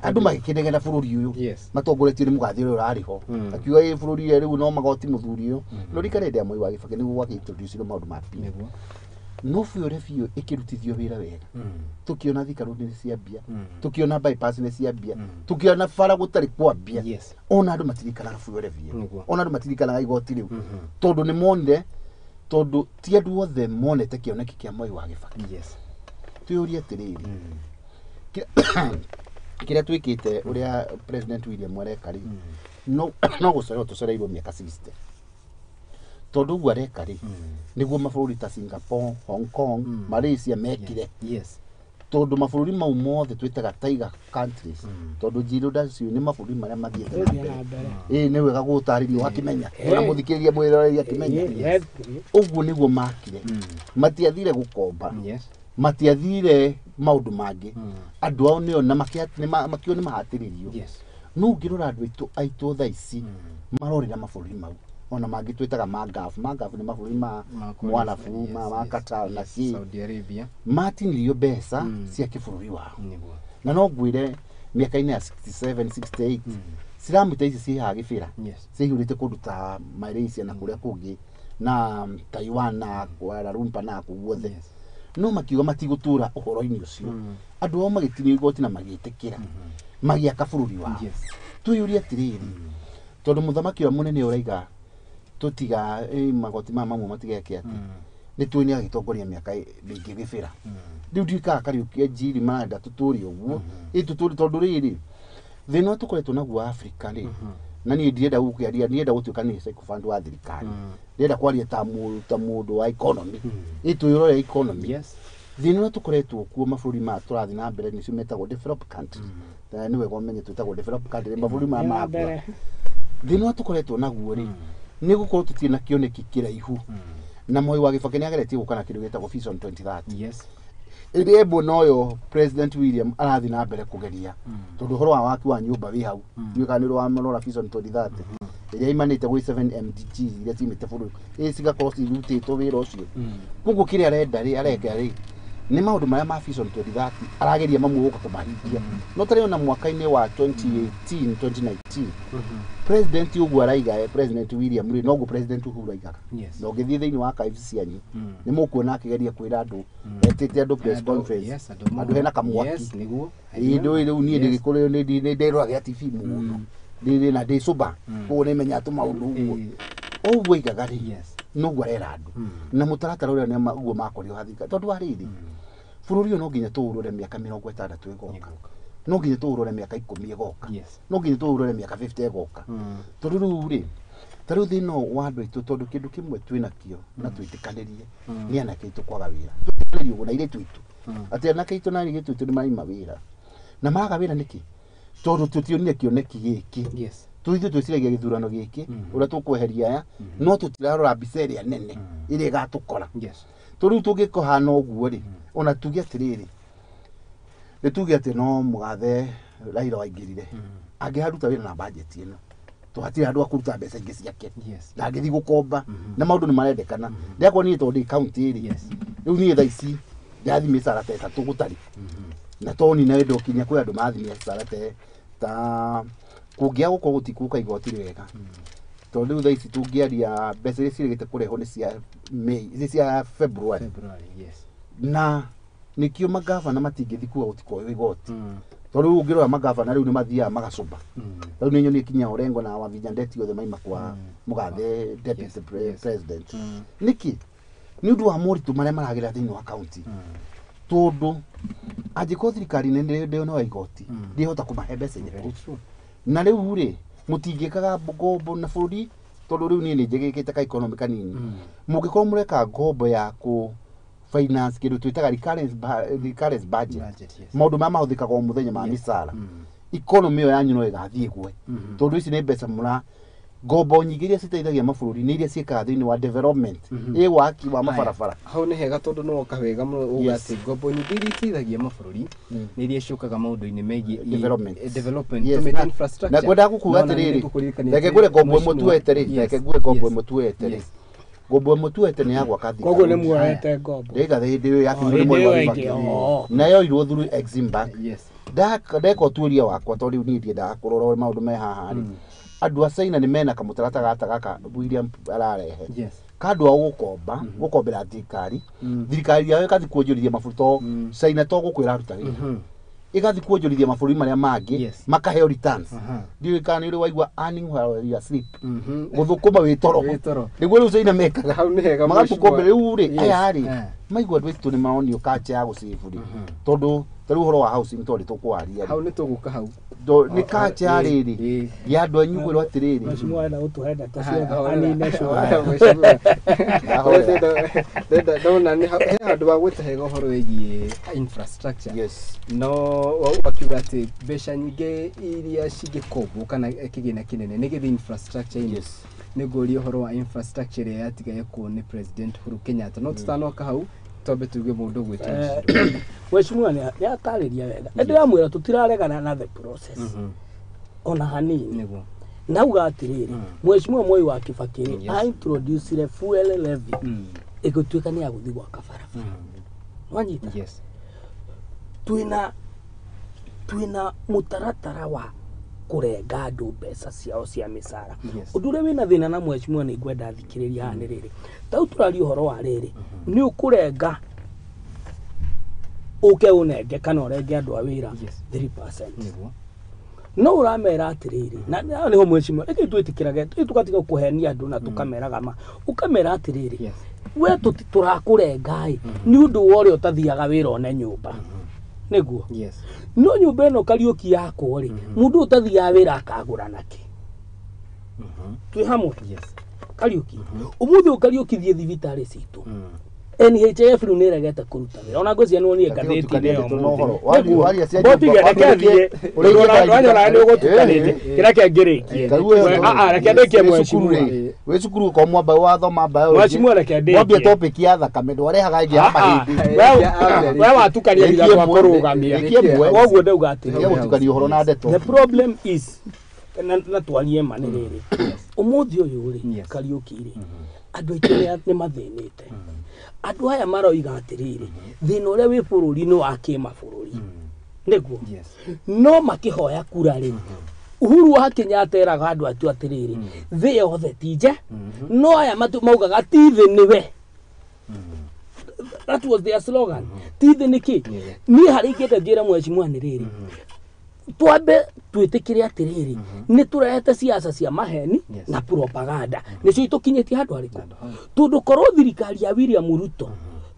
andũ magĩkĩnegena bũrũri ũyũ matongoretio nĩ mũgathe ũrĩa ũrarĩ ho akiuga ĩ bũrũri ũyũ rĩu no magoti mũthuri ũyũ no rikare hĩndĩ ya Moi wa Gĩbakĩ nĩguo gwakĩ-introduce-irwo maũndũ ma PIN no fuel levy ĩyo ĩkĩrutithio wĩra wega tũkĩona Thika Road nĩ ciambia tũkĩona bypass nĩ ciambia tũkĩona bara gũtarĩ kwambia ona andũ matirikanaga fuel levy ĩyo ona andũ matirikanaga igoti rĩu tondũ nĩ monire tondũ ti andũ othe monete kĩoneki kĩa Moi wa Gĩbakĩ. Twĩyũrie atĩrĩrĩ kĩrĩa twĩkĩte ũrĩa President William areka rĩ no gũcererwo tũcereirwo mĩaka 60 tondũ ũguo areka rĩ nĩguo mabũrũri ta Singapore, Hong Kong, Malaysia mekire tondũ mabũrũri mau mothe twĩtaga tiger countries tondũ Njirũ ndacio nĩ mabũrũri marĩa mathiĩte na mbere ĩ nĩ wega gũtarĩria ũgakĩmenya ona mũthikĩrĩria mwĩroreri akĩmenya ũguo nĩguo makire matiathire gũkomba matiathire maũndũ mangĩ andũ ao nĩo na makĩo nĩ mahatĩrĩrio no ũngĩrora andũ aitũ thaa ici marorĩra mabũrũri mau ona mangĩ twĩtaga ma Gulf nĩ mabũrũri ma Mwarabu ma Qatar na Saudi Arabia matinirio mbeca cia kĩbũrũri wao na no ngwĩre mĩaka-inĩ ya 67 68 ciramu ta ici ciĩ haha Gĩbĩra ciaihũrĩte kũndũ ta Malaysia na kũrĩa kũngĩ na Taiwan na Kuala Lumpur na kũu guothe no makiuga matigũtũra ũhoro-inĩ ũcio andũ ao magĩtinio igoti na magĩtĩkĩra magĩaka bũrũri wao twĩyũrie atĩrĩrĩ tondũ mũthamaki ũrĩa mũnene ũraiga tũtiga magoti maya mamwe matigeke atĩ nĩ tũĩ nĩ agĩtongoria mĩaka mĩingĩ Gĩbĩra rĩu ndiũĩ Kariũki Njiri marenda tũtũre ũguo ĩ tũtũre tondũ rĩrĩ thĩna ũrĩa tũkoretwo naguo Afrika rĩ na niĩ ndirenda gũkĩaria ndirenda gũtuĩka nĩ sycophant wa thirikari ndirenda kwaria ta mũndũ wa economy ĩ twĩrore economy thĩna ũrĩa tũkoretwo kuo mabũrũri maya tũrathiĩ na mbere nĩcio metagwo developed countries nĩ wega ũmenye twĩtagwo developed countries mabũrũri maya makũra thĩna ũrĩa tũkoretwo naguo rĩ nĩ gũkorwo tũtirĩ na kĩoneki kĩraihu na Moi wa Gĩbakĩ nĩ ageretie gũka na kĩndũ gĩtagwo Vision 2030 ĩrĩa ĩmwe noyo President William arathiĩ na mbere kũgeria tondũ ũhoro wa waki wa nyũmba wĩ hau ndiũĩ kana nĩ ũramũrora Vision 2030 Ĩrĩa imanĩte gwĩ 7 MDG iria ciumĩte bũrũri ĩ cigakorwo cirutĩtwo wĩra ũcio. Koguo kĩrĩa arenda rĩ, areka rĩ, nĩ maũndũ marĩa ma Vision 2030 arageria mamwe gũka kũmahingia. No tarĩ ona mwaka-inĩ wa 2018 2019 President ũguo araiga, President William rĩ, noguo President Uhuru aigaga. Na ũngĩthiĩ thĩinĩ wa archives cianyu nĩ mũkuona akĩgeria kwĩra andũ, etĩte andũ press conference, andũ hena kamwaki. Ĩĩ ndũĩ rĩu niĩ ndĩgĩkũrĩ nĩ ndĩroragia TV mũno, ndĩ na ndĩ sober, koguo nĩ menyaga tũmaũndũ ũguo. Ũguo aigaga rĩ, noguo arera andũ. Na mũtaratara ũrĩa nĩ ũguo makorirwo hathika tondũ wa rĩrĩ, bũrũri ũyũ no nginya tũũrore mĩaka 60 ĩgoka, no nginya tũũrore mĩaka 10 ĩgoka, no nginya tũũrore mĩaka 50 ĩgoka. Tondũ rĩu rĩ, ta rĩu thĩna wa andũ aitũ, tondũ kĩndũ kĩmwe twĩnakĩo na twĩtĩkanĩrie nĩ anake aitũ kwaga wĩra. Twĩtĩkanĩrie ũguo na airĩtu aitũ, atĩ anake aitũ na airĩtu aitũ nĩ maraima wĩra. Na maraga wĩra nĩkĩ? Tondũ tũtionire kĩoneki gĩkĩ. Tũithuĩ twĩciragia gĩthurano gĩkĩ ũrĩa tũkweheria aya, no tũtirarora mbica ĩrĩa nene ĩrĩa ĩgatũkora. Tondũ rĩu tũngĩkũhana ũguo rĩ, ona tuge atĩrĩrĩ, nĩ tuge atĩ no mũgathe Raila waingĩrire, angĩharuta wĩra na budget ĩno, tũhatirĩ handũ ha kũruta mbeca ingĩ ciake. Ndangĩthiĩ gũkomba, na maũndũ nĩ marendekana. Ndĩakorwo niĩ tondũ ndĩ county rĩ, rĩu niĩ thaa ici ndĩrathiĩ mĩcara ta ĩtatũ gũtarĩ. Na tondũ niĩ nawe ndokinya kwĩ andũ marathiĩ mĩcara ta kũngĩaga gũkorwo gũtikũka igoti wega. Tondũ rĩu thaa ici tũngĩaria mbeca iria ciĩrĩgĩte kũrehwo nĩ cia May, nĩ cia February. Na nĩkĩo magavana matingĩthiĩ kuga gũtikoywo igoti. Tondũ rĩu ũngĩrora magavana rĩu nĩ mathiaga magacoba. Rĩu nĩ nyoni kinya Orengo na Wavinya Ndeti othe maima kwa mũgathe deputy president. Nĩkĩ? Nĩ ũndũ wa moritũ marĩa maragera thĩinĩ wa county. Tondũ angĩkorwo thirikari nene ndĩonaga igoti, ndĩhota kũmahe mbeca irĩkũ. Na rĩu rĩ, mũtingĩkaga ngombo na bũrũri, tondũ rĩu niĩ nĩ njĩgĩkĩte ka economy kanini. Mũngĩkorwo mũreka ngombo ya kũ finance kĩndũ twĩtaga recurrence budget, maũndũ marĩa mahũthĩkaga o mũthenya ma mĩcara, economy ĩyo yanyu no ĩgathiĩ ĩgwe. Tondũ ici nĩ mbeca mũra ngombo nyingĩ iria citeithagia mabũrũri nĩ iria ciĩkaga thĩinĩ wa development, ĩ waki wa mabarabara. Hau nĩ hega tondũ nĩ woka wega mũno uga atĩ ngombo nyingĩ iria iteithagia mabũrũri nĩ iria ciũkaga maũndũ-inĩ megiĩ development, tũmĩte infrastructure. Na ngwendaga gũkuga atĩrĩrĩ, reke ngwĩre ngombo ĩmwe tuoete rĩ, reke ngwĩre ngombo ĩmwe tuoete rĩ, ngombo ĩmwe tuoete nĩ ya gwaka thirikari. Koguo nĩ muoete ngombo. Ndĩga hĩndĩ ĩyo ya Kĩmani Mwai wa Kibaki. Na yoirwo through Exim Bank. Ndeka ũtuĩria wakwa tondũ rĩu niĩ ndiendaga kũrora ũrĩa maũndũ me haha rĩ. Andũ a China nĩ mena kamũtaratara gata gaka William ararehe. Kandũ a gũkomba, gũkombera thirikari, thirikari yao ĩgathiĩ kuonjorithia mabũrũri to China to gũkũ ĩraruta wĩra. Ĩgathiĩ kuonjorithia mabũrũri marĩa mangĩ, makaheo returns. Ndiũĩ kana nĩ ũrĩ waigua earning while you are asleep. Gũthũkũma wĩ toro. Nĩguo rĩu China mekaga. Magatũkombera rĩu rĩ, aya rĩ, maigua andũ aitũ nĩ maronio culture ya gũsave rĩ. Tondũ ta rĩu ũhoro wa housing tondũ tũkwaria. Hau nĩ tũgũka hau. Nĩ culture ya rĩrĩ ya andũ anyu kwĩrwo atĩrĩrĩ. Mheshimiwa arenda gũtũhe ndeto ciothe anine Ndona nĩ he handũ wa gwĩtahega ũhoro wĩgiĩ infrastructure. No wakiuga atĩ mbeca nyingĩ iria cingĩkombwo kana kĩgĩna kĩnene nĩ gĩthiĩ infrastructure-inĩ. Nĩ ngũria ũhoro wa infrastructure ĩrĩa yatigaĩkwo nĩ President Uhuru Kenyatta. No tũtanoka hau twambe tuge mũndũ gwĩtwo Mheshimiwa nĩ atarĩria wega. Ndĩramwĩra tũtiraregana na the process ona hanini. Nauga atĩrĩrĩ, Mheshimiwa Mwai wa Kibaki rĩ, a introduced fuel levy ĩgĩtuĩka nĩ ya gũthiĩ gwaka barabara. Wanyita? Twĩna mũtaratara wa kũrenga andũ mbeca ciao cia mĩcara. Ũndũ ũrĩa wĩna thĩna na mheshimiwa nĩ ngwenda thikĩrĩria haha nĩ rĩrĩ, ta rĩu tũraria ũhoro wa rĩrĩ, nĩ ũkũrenga ũke ũnenge kana ũrenge andũ a wĩra 3%. No ũramera atĩrĩrĩ, na nĩho mheshimiwa, reke twĩtĩkĩrage, tũgatiga kũhenia andũ na tũkameraga ma, ũkamera atĩrĩrĩ, we tũrakũrenga ĩ nĩ ũndũ wa ũrĩa ũtathiaga wĩra one nyũmba. Nĩguo. No nyũmba ĩno Kariũki yakwo rĩ, mũndũ ũtathiaga wĩra akagũra nakĩ? Twĩ hamwe? Kariũki. Ũmũthĩ ũyũ Kariũki thiĩ thibitarĩ citũ. NHIF rĩu nĩ ĩregete kũruta wĩra. Ona ngwĩciria nĩ wonire ngathĩti-inĩ ĩyo ũmũthĩ. Nĩguo. Reke thiĩ. Ũranyona nĩ ũgũtukanĩte. Kĩreke ngĩrĩkie. Reke ndĩkie mheshimiwa. Wĩ cukuru ũkorwo mwamba wathoma biology. Mheshimiwa reke ndĩkie. Mwambie topic ya thakame ndwarehaga ĩngĩ ya mahĩndĩ. We watukania thutha wa kũrũgamia. Koguo ndauga atĩrĩrĩ. Gũtukania ũhoro na ndeto. The problem is na twarie ma nĩ rĩrĩ. Ũmũthĩ ũyũ rĩ Kariũki rĩ andũ aingĩ nĩ mathĩnĩte. Andũ aya maroiga atĩrĩrĩ thĩna ũrĩa wĩ bũrũri-inĩ wa kĩmabũrũri nĩguo no makĩhoya kura rĩ Uhuru wa Kenyatta eraga andũ atu atĩrĩrĩ thĩ yothe ti nje no aya maugaga ti thĩ nĩwe. That was their slogan. Ti thĩ nĩkĩ? Niĩ harĩ ingĩenda njĩre mheshimiwa nĩ rĩrĩ twambe twĩtĩkĩre atĩrĩrĩ nĩ tũrehete siasa cia maheni na propaganda nĩcio itũkinyĩtie handũ harĩkũ tondũ korwo thirikari ya William Ruto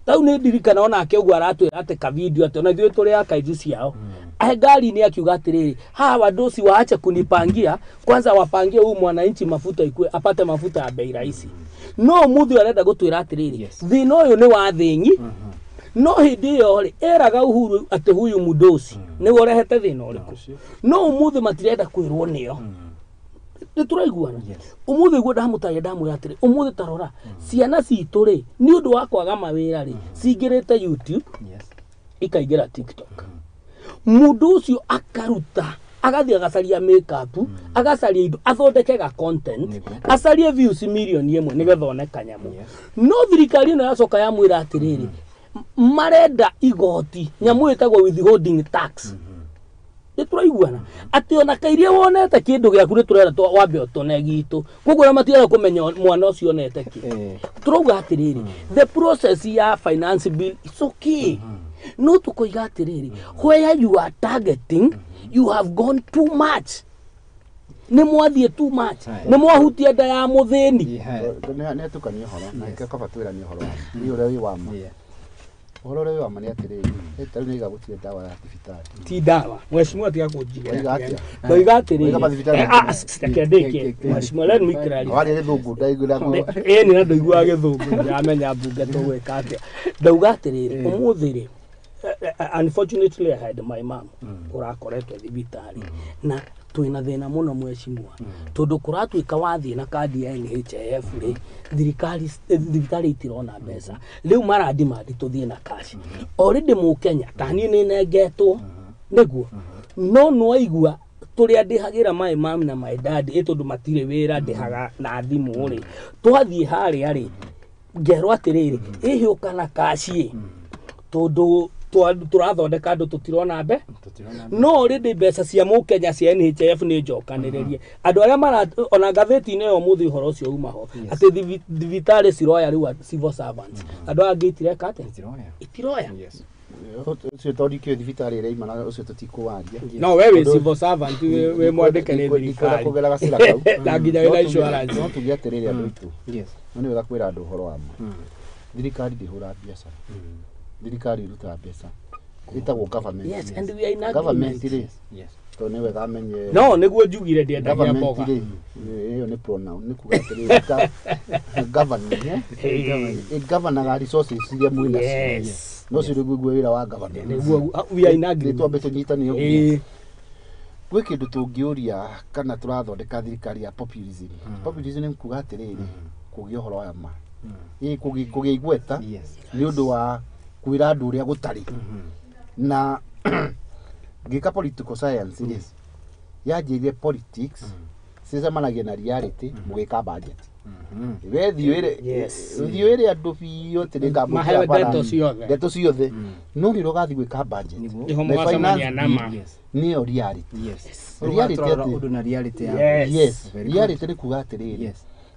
tau nĩ ndirikana onake ũguo aratwĩra atĩ ka video atĩ ona ithuĩ tũrĩ archives ciao ahe ngari-inĩ akiuga atĩrĩrĩ hawa wadosi waache kunipangia kwanza wapangie huyu mwananchi mafuta ikue apate mafuta ya bei rahisi. No ũmũthĩ arenda gũtwĩra atĩrĩrĩ thĩna ũyũ nĩ wa thĩng'i no hĩndĩ ĩyo rĩ eraga Uhuru atĩ huyu mudosi nĩwe ũrehete thĩna ũrĩkũ no ũmũthĩ matirenda kwĩrwo nĩo. Nĩ tũraiguana ũmũthĩ guo ndamũtaria ndamwĩra atĩrĩ ũmũthĩ tarora ciana citũ rĩ nĩ ũndũ wa kwaga mawĩra rĩ cingĩrĩte YouTube ikaingĩra TikTok. Mũndũ ũcio akaruta agathiĩ agacaria makeup agacaria indo athondeke ga content acarie views milioni ĩmwe nĩgetha one kanyamũ. No thirikari ĩno yacoka yamwĩra atĩrĩrĩ marenda igoti nyamũ ĩtagwo withholding tax. Nĩ tũraiguana atĩ ona kairia wonete kĩndũ gĩaku nĩ tũrenda wambe ũtũne gitũ koguo na matirenda kũmenya mwana ũcio onete kĩ. Tũrauga atĩrĩrĩ the process ya finance bill is okay. No tũkoiga atĩrĩrĩ where you are targeting you have gone too much. Nĩ mwathiĩ too much. Nĩ mwahutia nda ya mũthĩni. Nĩ atukania ũhoro na kaba twĩranie ũhoro wa nĩ ũrĩa wĩ wa ma. Ũhoro ũrĩa wĩ wa ma nĩ atĩrĩrĩ tarĩu nĩ gũtirĩ ndawa ya thibitarĩ. Ti ndawa mheshimiwa tiga kũnjigĩra. Ndoiga atĩrĩrĩ reke ndĩkie mheshimiwa let me clarify. Waria gĩthũngũ ndaiguaga. Ĩĩ nĩ ndaiguaga gĩthũngũ ndamenya mbunge tũgwĩka atĩa. Ndauga atĩrĩrĩ ũmũthĩ rĩ unfortunately I had my mom ũrakoretwo thibitarĩ na twĩna thĩna mũno mheshimiwa tondũ kũratuĩka wathiĩ na kandi ya NHIF rĩ thirikari thibitarĩ itirona mbeca rĩu maradimandi tũthiĩ na cash. Already mũkenya ta niĩ nĩ nengetwo nĩguo no nĩwaigua tũrĩa ndĩhagĩra my mom na my dad ĩ tondũ matirĩ wĩra ndĩhaga na thimũ rĩ twathiĩ harĩa rĩ ngerwo atĩrĩrĩ ĩhĩũka na cash ĩ tondũ tũrathondeka andũ tũtirona mbe no already mbeca cia mũkenya cia NHIF nĩ njokanĩrĩrie andũ arĩa mara ona ngathĩti-inĩ ĩyo ũmũthĩ ũhoro ũcio uma ho atĩ thibitarĩ ciroya rĩu civil servants andũ aya angĩ itireka atĩa itiroya. Ũcio tondũ ikĩũĩ thibitarĩ ĩrĩa ima na ũcio tũtikũwaria. No we wĩ civil servant wĩ mwandĩke nĩ thirikari kũgera gacĩra kau na nginya wĩna insurance. No tuge atĩrĩrĩ andũ aitũ no nĩ wega kwĩra andũ ũhoro wa ma. Thirikari ndĩhũraga biacara. Thirikari irutaga mbeca ĩtagwo government. Yes, and we are in government rĩ. Yes. Tondũ nĩ wega amenye. No nĩguo njugire ndiendagia mboga. Ĩyo nĩ pronoun nĩ kuga atĩrĩrĩ government ĩgovernaga resources iria mwĩ nacio. No ũcio nĩguo wĩra wa government. Nĩguo we are in agreement. Twambe tũnyitane ũguo. Gwĩ kĩndũ tũngĩũria kana tũrathondeka thirikari ya populism. Populism nĩ kuga atĩrĩrĩ kũgĩa ũhoro wa ma. Ĩ kũgĩa igweta nĩ ũndũ wa kwĩra andũ ũrĩa gũtarĩ. Na ngĩka political science rĩ yanjĩrire politics cicemanagia na reality mũgĩka budget. We thiĩ wĩre andũ biũ atĩ nĩngambũkĩra bara ndeto ciothe no rĩrĩa ũgathiĩ gwĩka budget nĩyo reality. Reality ũndũ na reality yes reality nĩ kuga atĩrĩrĩ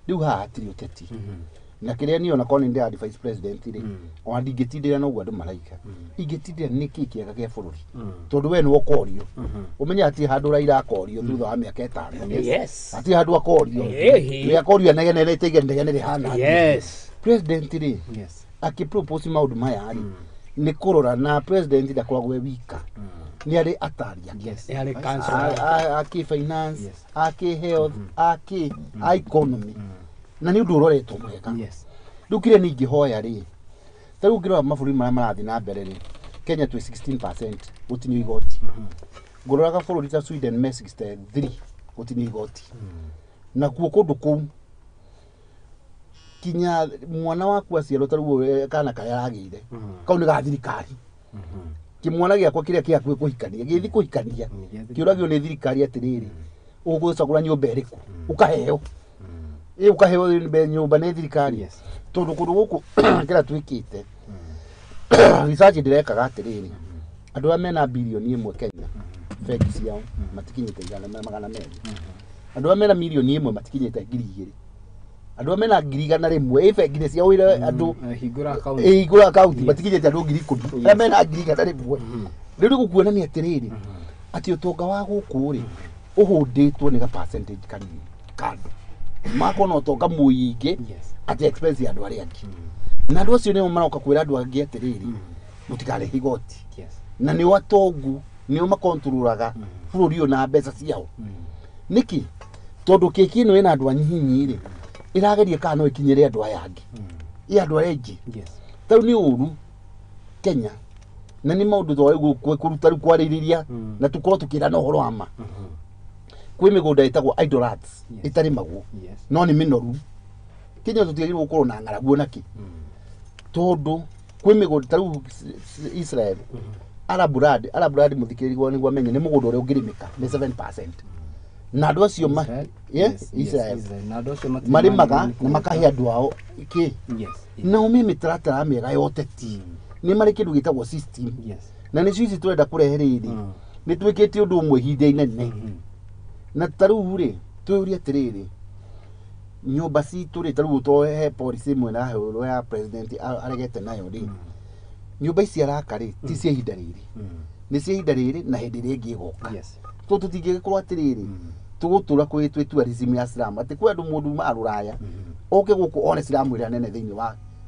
rĩu haha hatirĩ ũteti. Na kĩrĩa niĩ ona korwo nĩ ndĩrarĩ vice president rĩ ona ndingĩtindĩra noguo andũ maraiga ingĩtindĩra nĩkĩ kĩega gĩa bũrũri tondũ we nĩwe ũkorio ũmenye hatirĩ handũ Raila akorio thutha wa mĩaka ĩtano. Hatirĩ handũ akorio we akorio anegenerete inegene rĩhana atĩa. President rĩ akĩpropose maũndũ maya rĩ nĩ kũrora na president ndakoragwo e wika nĩ arĩ atari ake akĩ finance akĩ health akĩ economy na nĩ ũndũ ũroretwo mwega. Rĩu kĩrĩa niĩ ingĩhoya rĩ ta rĩu ũngĩrora mabũrũri marĩa marathiĩ na mbere rĩ Kenya twĩ 16% gũtinio igoti. Ngũroraga bũrũri ta Sweden me 63 gũtinio igoti. Nakuo kũndũ kũu kinya mwana waku aciarwo ta rĩu kana karĩa aragĩire kau nĩ ga thirikari. Kĩmwana gĩakwa kĩrĩa kĩ hakuhĩ kũhikania gĩgĩthiĩ kũhikania kĩũragio nĩ thirikari atĩrĩrĩ ũgũcagũra nyũmba ĩrĩkũ ũkaheo. Ĩ ũkaheo nyũmba nĩ thirikari. Tondũ kũndũ gũkũ kĩrĩa twĩkĩte research ndĩrekaga atĩrĩrĩ, andũ arĩa mena bilioni 1 Kenya bengi ciao matikinyĩte 200. Andũ arĩa mena milioni 1 matikinyĩte 2,000. Andũ arĩa mena 100,000 ĩ bengi ciao ire andũ hingũra account matikinyĩte andũ 10,000. Arĩa mena 100,000 rĩu nĩ gũkuonania atĩrĩrĩ atĩ ũtonga wa gũkũ rĩ ũhũndĩtwo nĩ ga percentage kanini kando makona ũtonga mũingĩ at the expense ya andũ arĩa angĩ. Na andũ acio nĩo maroka kwĩra andũ angĩ atĩrĩrĩ mũtikarĩhe igoti. Na nĩo atongu nĩo makontrolaga bũrũri ũyũ na mbeca ciao. Nĩkĩ? Tondũ keki ĩno ĩna andũ anyinyi rĩ ĩrageria kana no ĩkinyĩre andũ aya angĩ, ĩ andũ arĩa aingĩ. Tarĩu nĩ ũru Kenya na nĩ maũndũ twagĩrĩirwo kũruta rĩu kwarĩrĩria na tũkorwo tũkĩrana ũhoro wa ma. Kwĩ mĩgũnda ĩtagwo idle lands ĩtarĩmagwo no nĩ mĩnoru. Kenya tũtiagĩrĩirwo gũkorwo na ng'aragu ona kĩ, tondũ kwĩ mĩgũnda ta rĩu Israel Arab land mũthikĩrĩria nĩguo amenye nĩ mũgũnda ũrĩa ũngĩrĩmĩka nĩ 7%. Na andũ acio Israel marĩmaga na makahe andũ ao kĩ nao me mĩtaratara mĩega ya ũteti, nĩ marĩ kĩndũ gĩtagwo system. Na nĩcio ici tũrenda kũrehe rĩrĩ nĩ twĩkĩte ũndũ ũmwe ihinda inene. Na ta rĩu rĩ twĩyũrie atĩrĩrĩ, nyũmba citũ rĩ ta rĩu to he policy ĩmwe ĩraheirwo ya president aregete nayo rĩ, nyũmba ici araka rĩ ti cia ihinda rĩrĩ, nĩ cia ihinda rĩrĩ na hĩndĩ ĩrĩa ĩngĩ ĩgoka. Tondũ tũtingĩgĩkorwo atĩrĩrĩ tũgũtũra kwĩ twĩ tourism ya slum atĩ kwĩ andũ mũndũ uma rũraya oke gũkũ one slum ĩrĩa nene thĩinĩ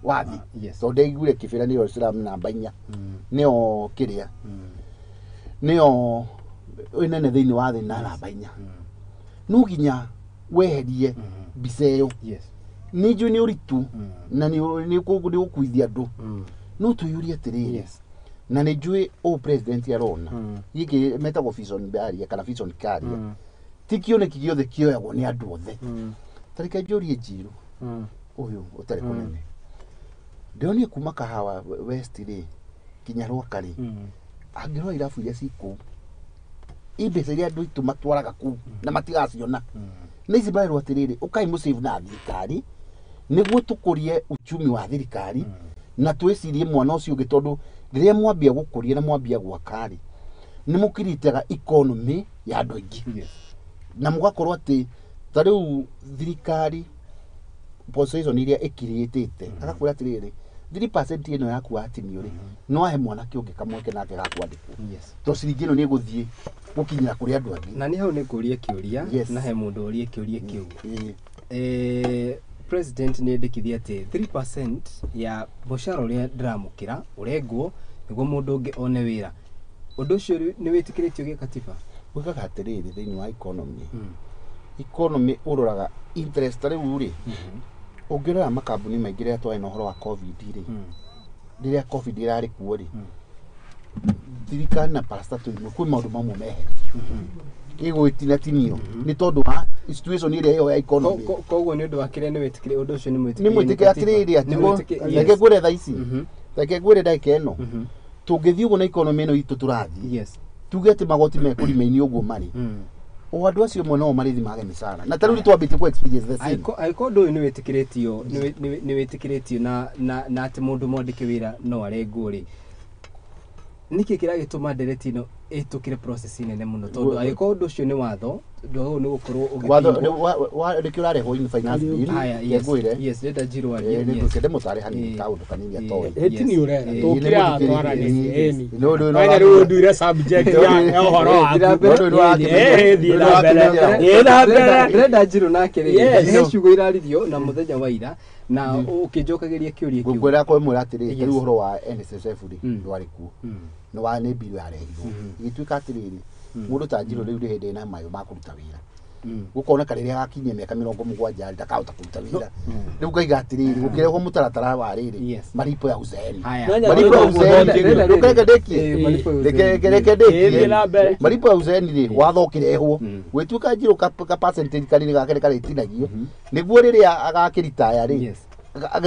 wa thĩ. Tondũ ndaiguire Kĩbĩra nĩyo slum namba 4 nĩyo kĩrĩa nĩyo nene thĩinĩ wa thĩ na namba 4. No nginya weherie mbica ĩyo. Nĩ njũĩ nĩ ũritũ na nĩ gũkuithia andũ, no twĩyũrie atĩrĩrĩ, na nĩ njũĩ ũũ president arona gĩkĩ metagwo vision barrier kana vision carrier, ti kĩoneki gĩothe kĩoyagwo nĩ andũ othe. Ta reke njũrie Njirũ ũyũ ũtarĩ kũnene, ndĩronire kuma Kahawa West rĩ kinya Rwaka rĩ, angĩrora irabu iria ci kũu, i mbeca iria andũ aitũ matwaraga kũu na matigaciona. Nĩ ici marerwo atĩrĩrĩ, ũkai mũsave na thirikari nĩguo tũkũrie uchumi wa thirikari na twĩcirie mwana ũcio ũngĩ, tondũ rĩrĩa mwambia gũkũria na mwambia gwaka rĩ nĩ mũkiritaga economy ya andũ aingĩ. Na mũgakorwo atĩ ta rĩu thirikari position iria ĩkirĩtĩte agakwĩra atĩrĩrĩ 3% ĩno yaku watinio rĩ no ahe mwanake ũngĩ kamweke nake gakwandĩkwo, tondũ ciringi ĩno nĩ ĩgũthiĩ gũkinyĩra kũrĩ andũ angĩ. Na nĩ hau nĩ ngũrie kĩũria na he mũndũ ũrie kĩũria kĩu. President nĩ endekithia atĩ 3% ya mũcara ũrĩa ndĩramũkĩra ũrengwo nĩguo mũndũ ũngĩ one wĩra. Ũndũ ũcio nĩ wĩtĩkĩrĩtio gĩkatiba? Gwĩkaga atĩrĩrĩ thĩinĩ wa economy, economy ũroraga interest. Ta rĩu rĩ ũngĩrora makambuni maingĩ rĩrĩa twarĩ na ũhoro wa COVID rĩ, rĩrĩa COVID ĩrarĩ kuo rĩ, thirikari na parastatal imwe kwĩ maũndũ mamwe meheretio ĩgũgĩtinatinio nĩ tondũ wa situation ĩrĩa ĩyo ya economy. Koguo nĩ ũndũ wa kĩrĩa nĩ wĩtĩkĩrĩ ũndũ ũcio nĩ mwĩtĩkĩrie nĩ mwĩtĩkĩre atĩrĩrĩ atĩ reke ngwĩre thaa ici, reke ngwĩre ndagĩka ĩno tũngĩthiĩ ũguo na economy ĩno itũ tũrathiĩ, tuge atĩ magoti mekũrima-inĩ ũguo marĩ, o andũ acio amwe no marĩthi mage mĩcara. Na ta rĩu nĩtwambĩtie kũ experience the same. Angĩkorwo ũndũ ũyũ nĩ wĩtĩkĩrĩtio, nĩ wĩtĩkĩrĩtio na atĩ mũndũ mwandĩke wĩra no arengwo rĩ, nĩkĩ kĩragĩtũma ndereti ĩno ĩhĩtũkĩre process nene mũno? Tondũ angĩkorwo ũndũ ũcio nĩ watho, ndwagĩrĩirwo nĩ gũkorwo ũgĩpingwo. Watho nĩkĩo ũrarehwo in finance bill. Ngwĩre. Yes, ndĩrenda Njirũ arie. Nĩngũkĩenda mũtare hanini kaũndũ kanini atoĩ. Ĩti nĩ ũrera, tũkĩra twaranĩrie, ĩni. Wena rĩu ũnduire subject ya ũhoro waku. Thiĩ na mbere. Thiĩ na mbere. Ndĩrenda Njirũ nake rĩ, he ciugo iraririo na mũthenya wa ira na ũkĩnjokagĩria kĩũria kĩu. Ngwĩra kwĩmwĩra atĩrĩrĩ, rĩu ũhoro wa NSSF rĩ ndwarĩ kuo. Nĩ wa nĩ bill yarehirwo. Ĩgĩtuĩka atĩrĩrĩ, mũndũ ta Njirũ rĩu nĩ hĩndĩ ĩna mayũ ma kũruta wĩra. Gũkoneka rĩrĩa agakinyia mĩaka 70 ndakahota kũruta wĩra. Rĩu ngaiga atĩrĩrĩ, gũkĩrehwo mũtaratara wa rĩrĩ, malipo ya uzeeni. Malipo ya uzeeni, reke ndĩkie. Reke ndĩkie. Malipo ya uzeeni rĩ, watho ũkĩrehwo. Gwĩtuĩka Njirũ ka percentage kanini gake nĩ karĩtinagio. Nĩguo rĩrĩa agakĩritaya rĩ,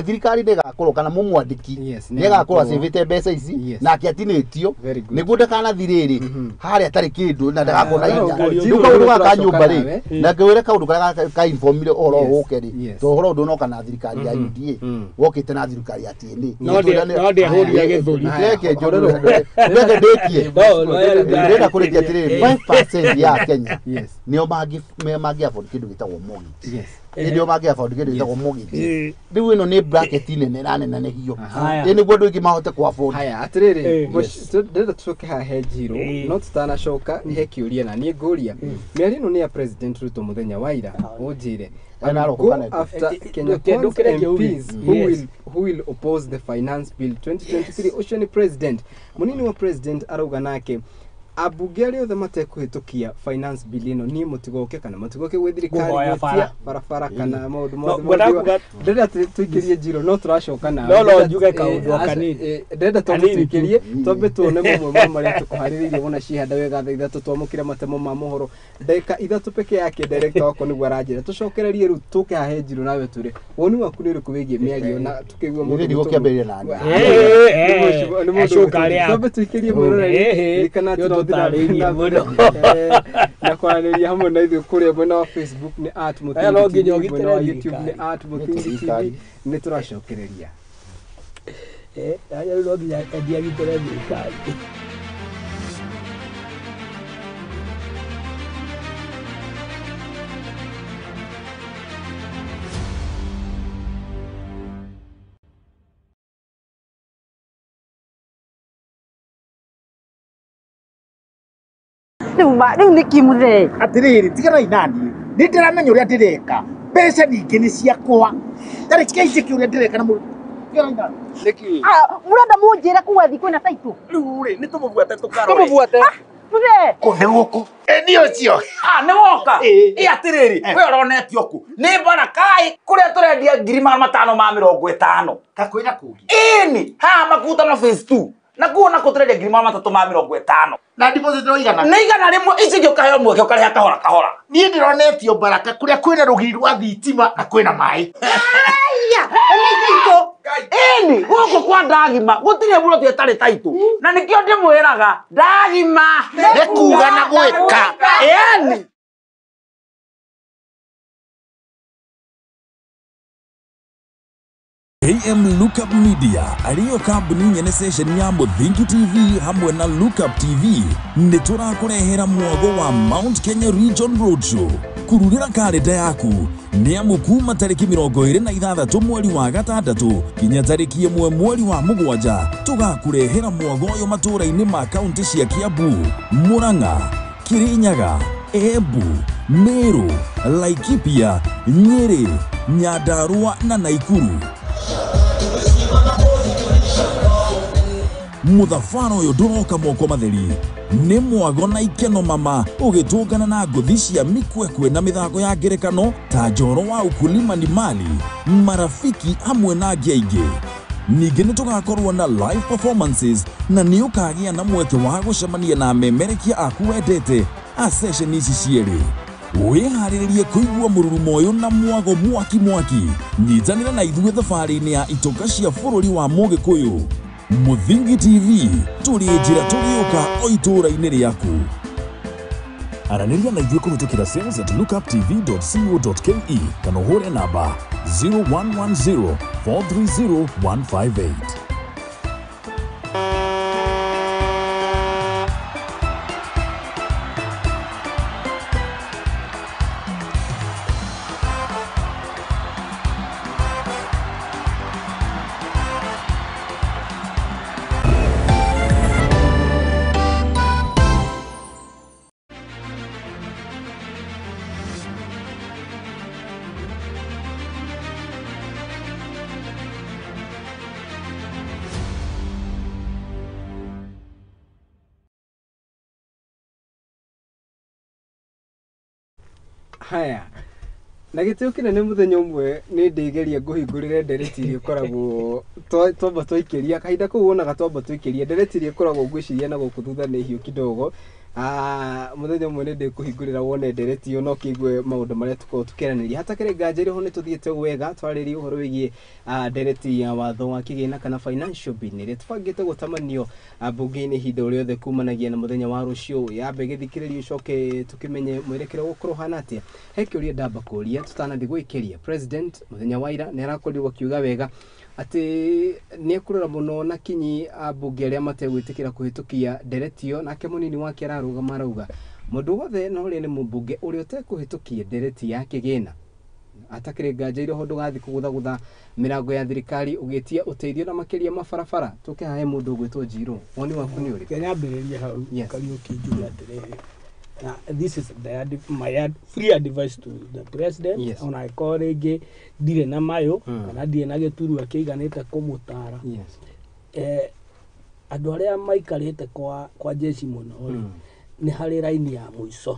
Thirikari ndĩgakorwo kana mũmwandĩki nĩagakorwo acĩvĩte mbeca ici nake atinĩtio nĩguo ndakanathi rĩrĩ harĩa atarĩ kĩndũ na ndagakorwo na hinya. Rĩu kaũndũ gaka ka nyũmba rĩ, na ngĩwĩre kaũndũ karĩa ka informire ũhoro ũke rĩ, to ũhoro ndũnoka na thirikari ya UDA, wokĩte na thirikari ya TNA. No ndĩahũrire gĩthũri. Reke reke ndĩkie. Ndĩrenda kũrĩkia atĩrĩrĩ, 5% ya Kenya nĩo mangĩ afford kĩndũ gĩtagwo mortgage. Nĩo mangĩ afford kĩndũ gĩtagwo mortgage. Rĩu ĩno nĩ bracket nene na nenanehio. Ĩ nĩguo andũ aingĩ mahote kũ afford. Haya, atĩrĩrĩ, ndĩrenda tũcoke haha he Njirũ, no tutanacoka he kĩũria na niĩ ngũria. Mĩario ĩno nĩ ya President Ruto mũthenya wa ira, ũnjĩre. Go after Kenya Kwanza MPs who will oppose the finance bill 2023. Ũcio nĩ president. Mũnini wa president arauga nake ambunge arĩa othe matekũhĩtũkia finance bill ĩno niĩ mũtigoke kana mũtigoke gwĩ thirikari gwĩtia barabara kana maũndũ mothe. Ndĩrenda tũikĩrie Njirũ no tũracoka nawe. No njuge kaũndũ kanini. Ndĩrenda twambe tũikĩrie, twambe tuone mamwe ma marĩa tũkũharĩrĩirie wona cihanda wega thaa ithatũ twamũkĩre matemo ma mohoro ndagĩka ithatũ peke yake director wakwa nĩguo aranjĩra tũcokererie rĩu tũke haha he Njirũ nawe tũrĩ woni waku nĩ ũrĩkũ wĩgiĩ mĩario na tũkĩigua mũndũ ndigũkĩambĩrĩria nani. Twambe tũikĩrie mwĩroreri ririkana na kwaranĩria hamwe na ithuĩ kũrĩa mwena wa Facebook nĩ @Mũthingi TV, mwena wa YouTube nĩ @Mũthingi TV. Nĩ tũracokereria. No nginya endia thirikari. Rĩu nĩ kĩ mũthee? Atĩrĩrĩ, tiganai naniĩ, nĩ ndĩramenya ũrĩa ndĩreka, mbeca ningĩ nĩ ciakwa, tareke njĩke ũrĩa ndĩreka na mũndũ. Tiganai naniĩ. Nĩkĩ? Mũrenda mũnjĩre kũu athi kwĩna taitũ? Rĩu rĩ, nĩ tũmũbuate tũkarore. Tũmũbuate. Mũthee. Kũ nĩ gũkũ? Ĩ nĩ ũcio. Nĩ woka? Ĩ atĩrĩrĩ, we ũronetio kũ? Nĩ Barakai kũrĩa tũrendia 550,000. Kakwĩra kũngĩ? Ĩni, haha Makutano phase 2. Na kuo nako tũrendia 350,000. Na deposit no igana? Nĩ 100, ici ingĩ ũkaheo mweke ũkarĩha kahora kahora. Niĩ ndĩronetio Baraka kũrĩa kwĩna rũgiri rwa thitima na kwĩna maĩ. Haiya, nĩ taitũ. Ĩni, gũkũ kwa Ndagima gũtirĩ buroti ĩtarĩ taitũ. Na nĩkĩo ndĩmwĩraga Ndagima nĩ kuga na gwĩka. Ĩni. AM Lookup Media ariyo kambuni nyene station ya Mũthingi TV hamwe na Lookup TV nĩ tũrakũrehera mwago wa Mount Kenya Region Roadshow. Kururĩra karenda yaku nĩ amu kuma tarĩki 26 mweri wa gatandatũ kinya tarĩki 1 mweri wa mũgwanja tũgakũrehera mwago ũyũ matũũra-inĩ ma kaunti cia Kiambu, Murang'a, Kirinyaga, Embu, Meru, Laikipia, Nyeri, Nyandarua na Naikuru. Mũthabara ũyũ ndũroka moko matheri nĩ mwago na ikeno mama ũgĩtũngana na ngũthi cia mĩkwekwe na mĩthako ya ngerekano ta njoro wa ukulima ni mali, marafiki hamwe na angĩ aingĩ. Ningĩ nĩ tũgakorwo na live performances na nĩ ũkagĩa na mweke wa gũcemania na amemerekia aku wendete a session ici cierĩ. Wĩharĩrĩrie kũigua mũrurumo ũyũ na mwago mwaki mwaki. Nyitanĩra na ithuĩ thabarĩ-inĩ ya itoka cia bũrũri wa Mũgĩkũyũ. Mũthingi TV tũrĩ njĩra tũgĩũka o itũũra-inĩ rĩaku. Aranĩria na ithuĩ kũhĩtũkĩra sales@lookuptv.co.ke kana ũhũre namba 0110 430 158. Haya, na gĩtĩo kĩnene mũthenya ũmwe nĩ ndĩgeria ngũhingũrĩre ndereti iria ĩkoragwo twamba twaikĩria kahinda kau wonaga twamba twaikĩria ndereti iria ĩkoragwo ngwĩciria na gũkũ thutha nĩ hiũ kidogo Mũthenya ũmwe nĩ ndĩkũhingũrĩra wone ndereti ĩyo no kĩigue maũndũ marĩa tũkoragwo tũkĩaranĩria. Hatakĩrĩ nganja ĩrĩ ho nĩ tũthiĩte wega twarĩrie ũhoro wĩgiĩ ndereti ya watho wa kĩgĩna kana financial bill ĩrĩa tũbangĩte gũtamanio mbunge-inĩ ihinda o rĩothe kumanagia na mũthenya wa rũciũ. Yambe gĩthikĩrĩrio icoke tũkĩmenye mwerekera ũgũkorwo ũhana atĩa. He kĩũria ndamba kũria tũtanathiĩ gwĩkĩria. President mũthenya wa ira nĩ arakorirwo akiuga wega atĩ nĩ ekũrora mũno na kinyi ambunge arĩa mategwĩtĩkĩra kũhĩtũkia ndereti ĩyo, nake mũnini wake ararũgama arauga mũndũ wothe na ũrĩa nĩ mũmbunge ũrĩa ũtekũhĩtũkia ndereti ya kĩgĩna atakĩrĩ nganja iroho ndũgathiĩ kũgũthagũtha mĩrango ya thirikari ũgĩtia ũteithio na makĩria mabarabara. Tũke hahe mũndũ ũgwĩtwo Njirũ, woni waku nĩ ũrĩkũ? Kĩnyambĩrĩria hau. Yes. Kariũki, njuge atĩrĩrĩ, na this is my free advice to the president. Yes. Ona angĩkorwo rĩngĩ ndirĩ na mayũ kana ndirĩ na gĩturwa kĩiganĩte kũmũtara, andũ arĩa maikarĩte kwa jeshi mũno rĩ, nĩ harĩ raini ya mũico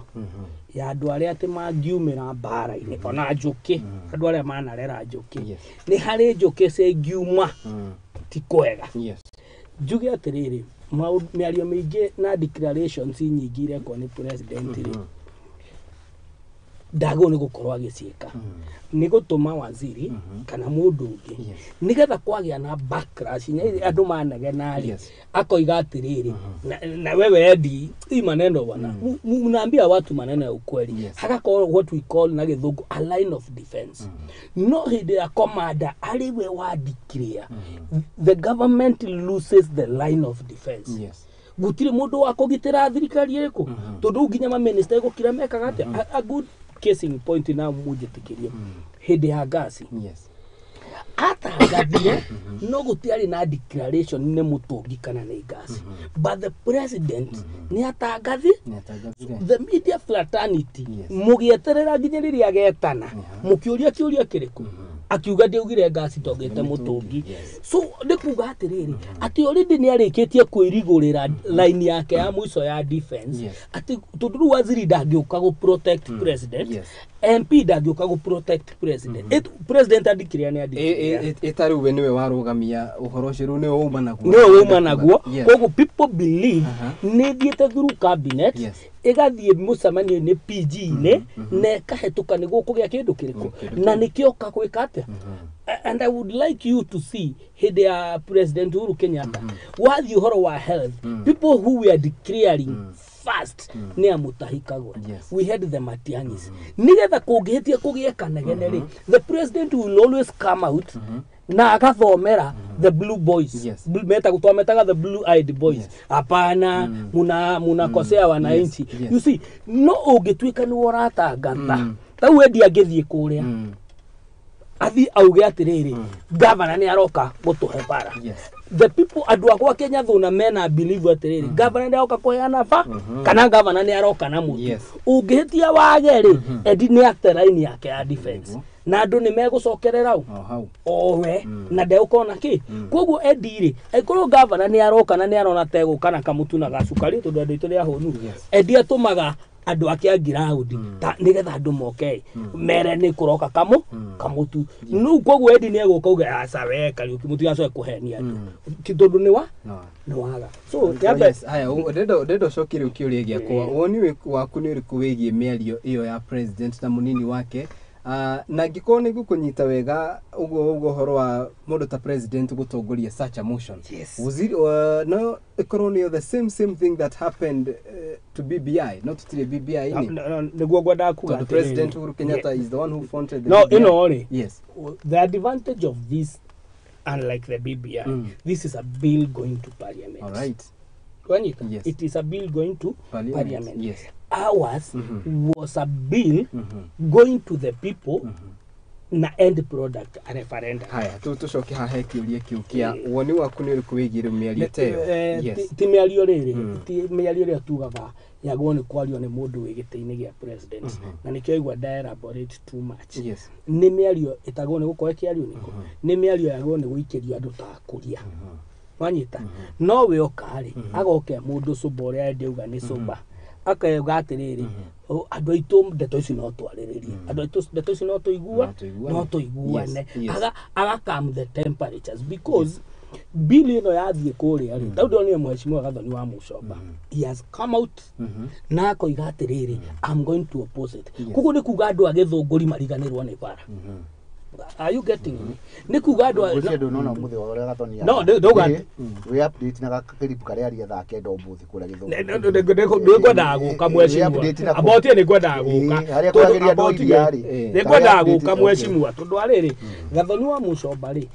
ya andũ arĩa atĩ mangiumĩra mbara-inĩ, ona njũkĩ, andũ arĩa manarera njũkĩ, nĩ harĩ njũkĩ cingiuma ti kwega. Njuge atĩrĩrĩ, mĩario mĩingĩ na declarations nyingĩ irekwo nĩ president rĩ, ndagĩrĩirwo nĩ gũkorwo agĩciĩka, nĩ gũtũma waziri kana mũndũ ũngĩ, nĩgetha kwagĩa na backlash andũ manegena rĩ, akoiga atĩrĩrĩ, na wewe Eddie, hii maneno bwana, mnaambia watu maneno ya ukweli. Hagakorwo what we call na gĩthũngũ a line of defense. No hĩndĩ ya commander arĩ we wa declare, the government loses the line of defense. Gũtirĩ mũndũ wa kũgitĩra thirikari ĩrĩkũ, tondũ nginya maminista gũkira mekaga atĩa. A good case in point, na mũnjĩtĩkĩrie, hĩndĩ ya ngasi atangathire no gũtiarĩ na declaration nĩ mũtũngi kana nĩ ngasi, but the president nĩ atangathi. Nĩ atangathire. The media fraternity mũgĩeterera nginya rĩrĩa agetana, mũkĩũria kĩũria kĩrĩkũ, akiuga ndiaugire ngasi tongĩte mũtũngi. So nĩ kuga atĩrĩrĩ, atĩ already nĩ arĩkĩtie kwĩrigũrĩra line yake ya mũico ya defense, atĩ tondũ rĩu waziri ndangĩũka gũ protect president, MP ndangĩũka gũ protect president. President andikĩrĩa nĩ andikĩrĩa. Ĩta rĩu we nĩwe warũgamia ũhoro ũcio, rĩu nĩwe uma naguo. Nĩwe wauma naguo. Koguo people believe nĩ thiĩte through cabinet, ĩgathiĩ mũcemanio-inĩ PG-inĩ na ĩkahĩtũka nĩguo kũgĩa kĩndũ kĩrĩkũ na nĩkĩoka gwĩka atĩa. And I would like you to see hĩndĩ ya President Uhuru Kenyatta, wathiĩ ũhoro wa health, people who were declaring first nĩ amũtahi Kagwe. We had the Matiang'is, nĩgetha kũngĩhĩtia kũgĩe kanegene rĩ, the president will always come out na agathomera the blue boys. Metagwo, twametaga the blue eyed boys, hapana, munakosea wananchi. You see, no ũngĩtuĩka nĩwe ũratangatha tau endi angĩthiĩ kũrĩa athi auge atĩrĩrĩ, gavana nĩ aroka gũtũhe bara, the people, andũ akwa Kenya thuna mena believe atĩrĩrĩ, gavana nĩ aroka kũheana ba kana gavana nĩ aroka na mũtu. Ũngĩhĩtia wage rĩ, endi nĩ ate line yake ya defense na andũ nĩ megũcokerera o hau owe na ndegũkorwo kĩ. Koguo endi rĩ, angĩkorwo gavana nĩ aroka na nĩ arona tegũka na kamũtu na gacukari tondũ andũ aitũ nĩ ahũnu, endi atũmaga andũ ake a ground ta nĩgetha andũ moke mere nĩ kũroka kamũtu rĩu. Koguo endi nĩ egũka uge aca we Kariũki, mũtigacoke kũhenia andũ tondũ nĩ wa nĩ waga. So nyambe Yes, haya, ndĩrenda ũcokie rĩu kĩũria gĩakwa. Woni waku nĩ ũrĩkũ wĩgiĩ mĩario ĩyo ya president na mũnini wake? Na angĩkorwo nĩ ngũkũnyita wega ũguo ũhoro wa mũndũ ta president gũtongoria such a motion, Waziri, no ĩkorwo nĩyo the same thing that happened to BBI, no tũtirĩ BBI -inĩ. Nĩguo ngwendaga kuga. Tondũ President Uhuru Kenyatta is the one who fronted the No, BBI. ĩno rĩ, the advantage of this, unlike the BBI, this is a bill going to parliament. All right. Wanyita? Yes. It is a bill going to Parliament. parliament. Ours was a bill going to the people na end product a referendum. Haya, tũcoke haha he kĩũria kĩu kĩa woni waku nĩ ũrĩkũ wĩgiĩ rĩu mĩario ta ĩyo? Ti mĩario rĩrĩ, ti mĩario ĩrĩa tugaga yagwo nĩ kwario nĩ mũndũ wĩ gĩtĩ-inĩ gĩa president, na nĩkĩo aigua nda elaborate too much. Nĩ mĩario ĩtagwo nĩ gũkorwo ĩkĩario nĩkũ, nĩ mĩario yagwo nĩ gũikĩrio andũ ta akũria, wanyita, no we oka rĩ, agoke mũndũ cũmba ũrĩa endiauga nĩ cũmba, akauga atĩrĩrĩ, "Oh, andũ aitũ, ndeto ici no twarĩrĩrie, andũ aitũ, ndeto ici no tũigua No tũiguane." No tũiguane. Aga calm the temperatures because Bill ĩno yathiĩ kũrĩa rĩ, tondũ ndonire mheshimiwa Gathoni wa Mucomba, he has come out na akoiga atĩrĩrĩ, I'm going to oppose it. Koguo nĩ kuga andũ a Gĩthũngũri mariganĩrwo nĩ bara. Are you getting me? Nĩ kuga andũ a Ngwĩciria ndũnona ũmũthĩ wa ũrĩa Gathoni No, ndauga wĩ update na gakĩribu karĩa aria thaa kenda ũmũthĩ kũrĩa Gĩthũngũri. Nĩngwendaga gũka mheshimiwa. Abotie nĩngwendaga gũka. Harĩa kũragĩria andũ iria rĩ. Nĩngwendaga gũka mheshimiwa tondũ arĩrĩ Gathoni wa Mucomba rĩ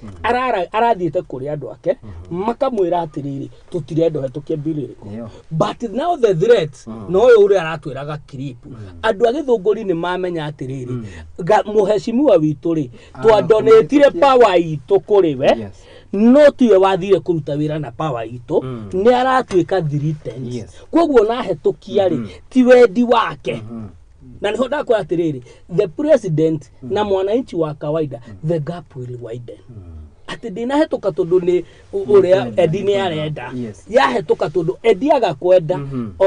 arathiĩte kũrĩ andũ ake makamwĩra atĩrĩrĩ tũtirenda ũhetũkie bill ĩrĩkũ. But now the threat no ũyũ ũrĩa aratwĩraga clip andũ a Gĩthũngũri nĩ mamenya atĩrĩrĩ mheshimiwa witũ rĩ twadonatire power itũ kũrĩ we no tiwe wathire kũruta wĩra na power itũ nĩ aratuĩka threatened. Koguo na hetũkia rĩ ti wendi wake. Na niho ndakwĩra atĩrĩrĩ the president na mwananchi wa kawaida the gap will widen. Atĩ ndĩnahetũka tondũ nĩ ũrĩa Eddie nĩ arenda yahetũka tondũ Eddie agakwenda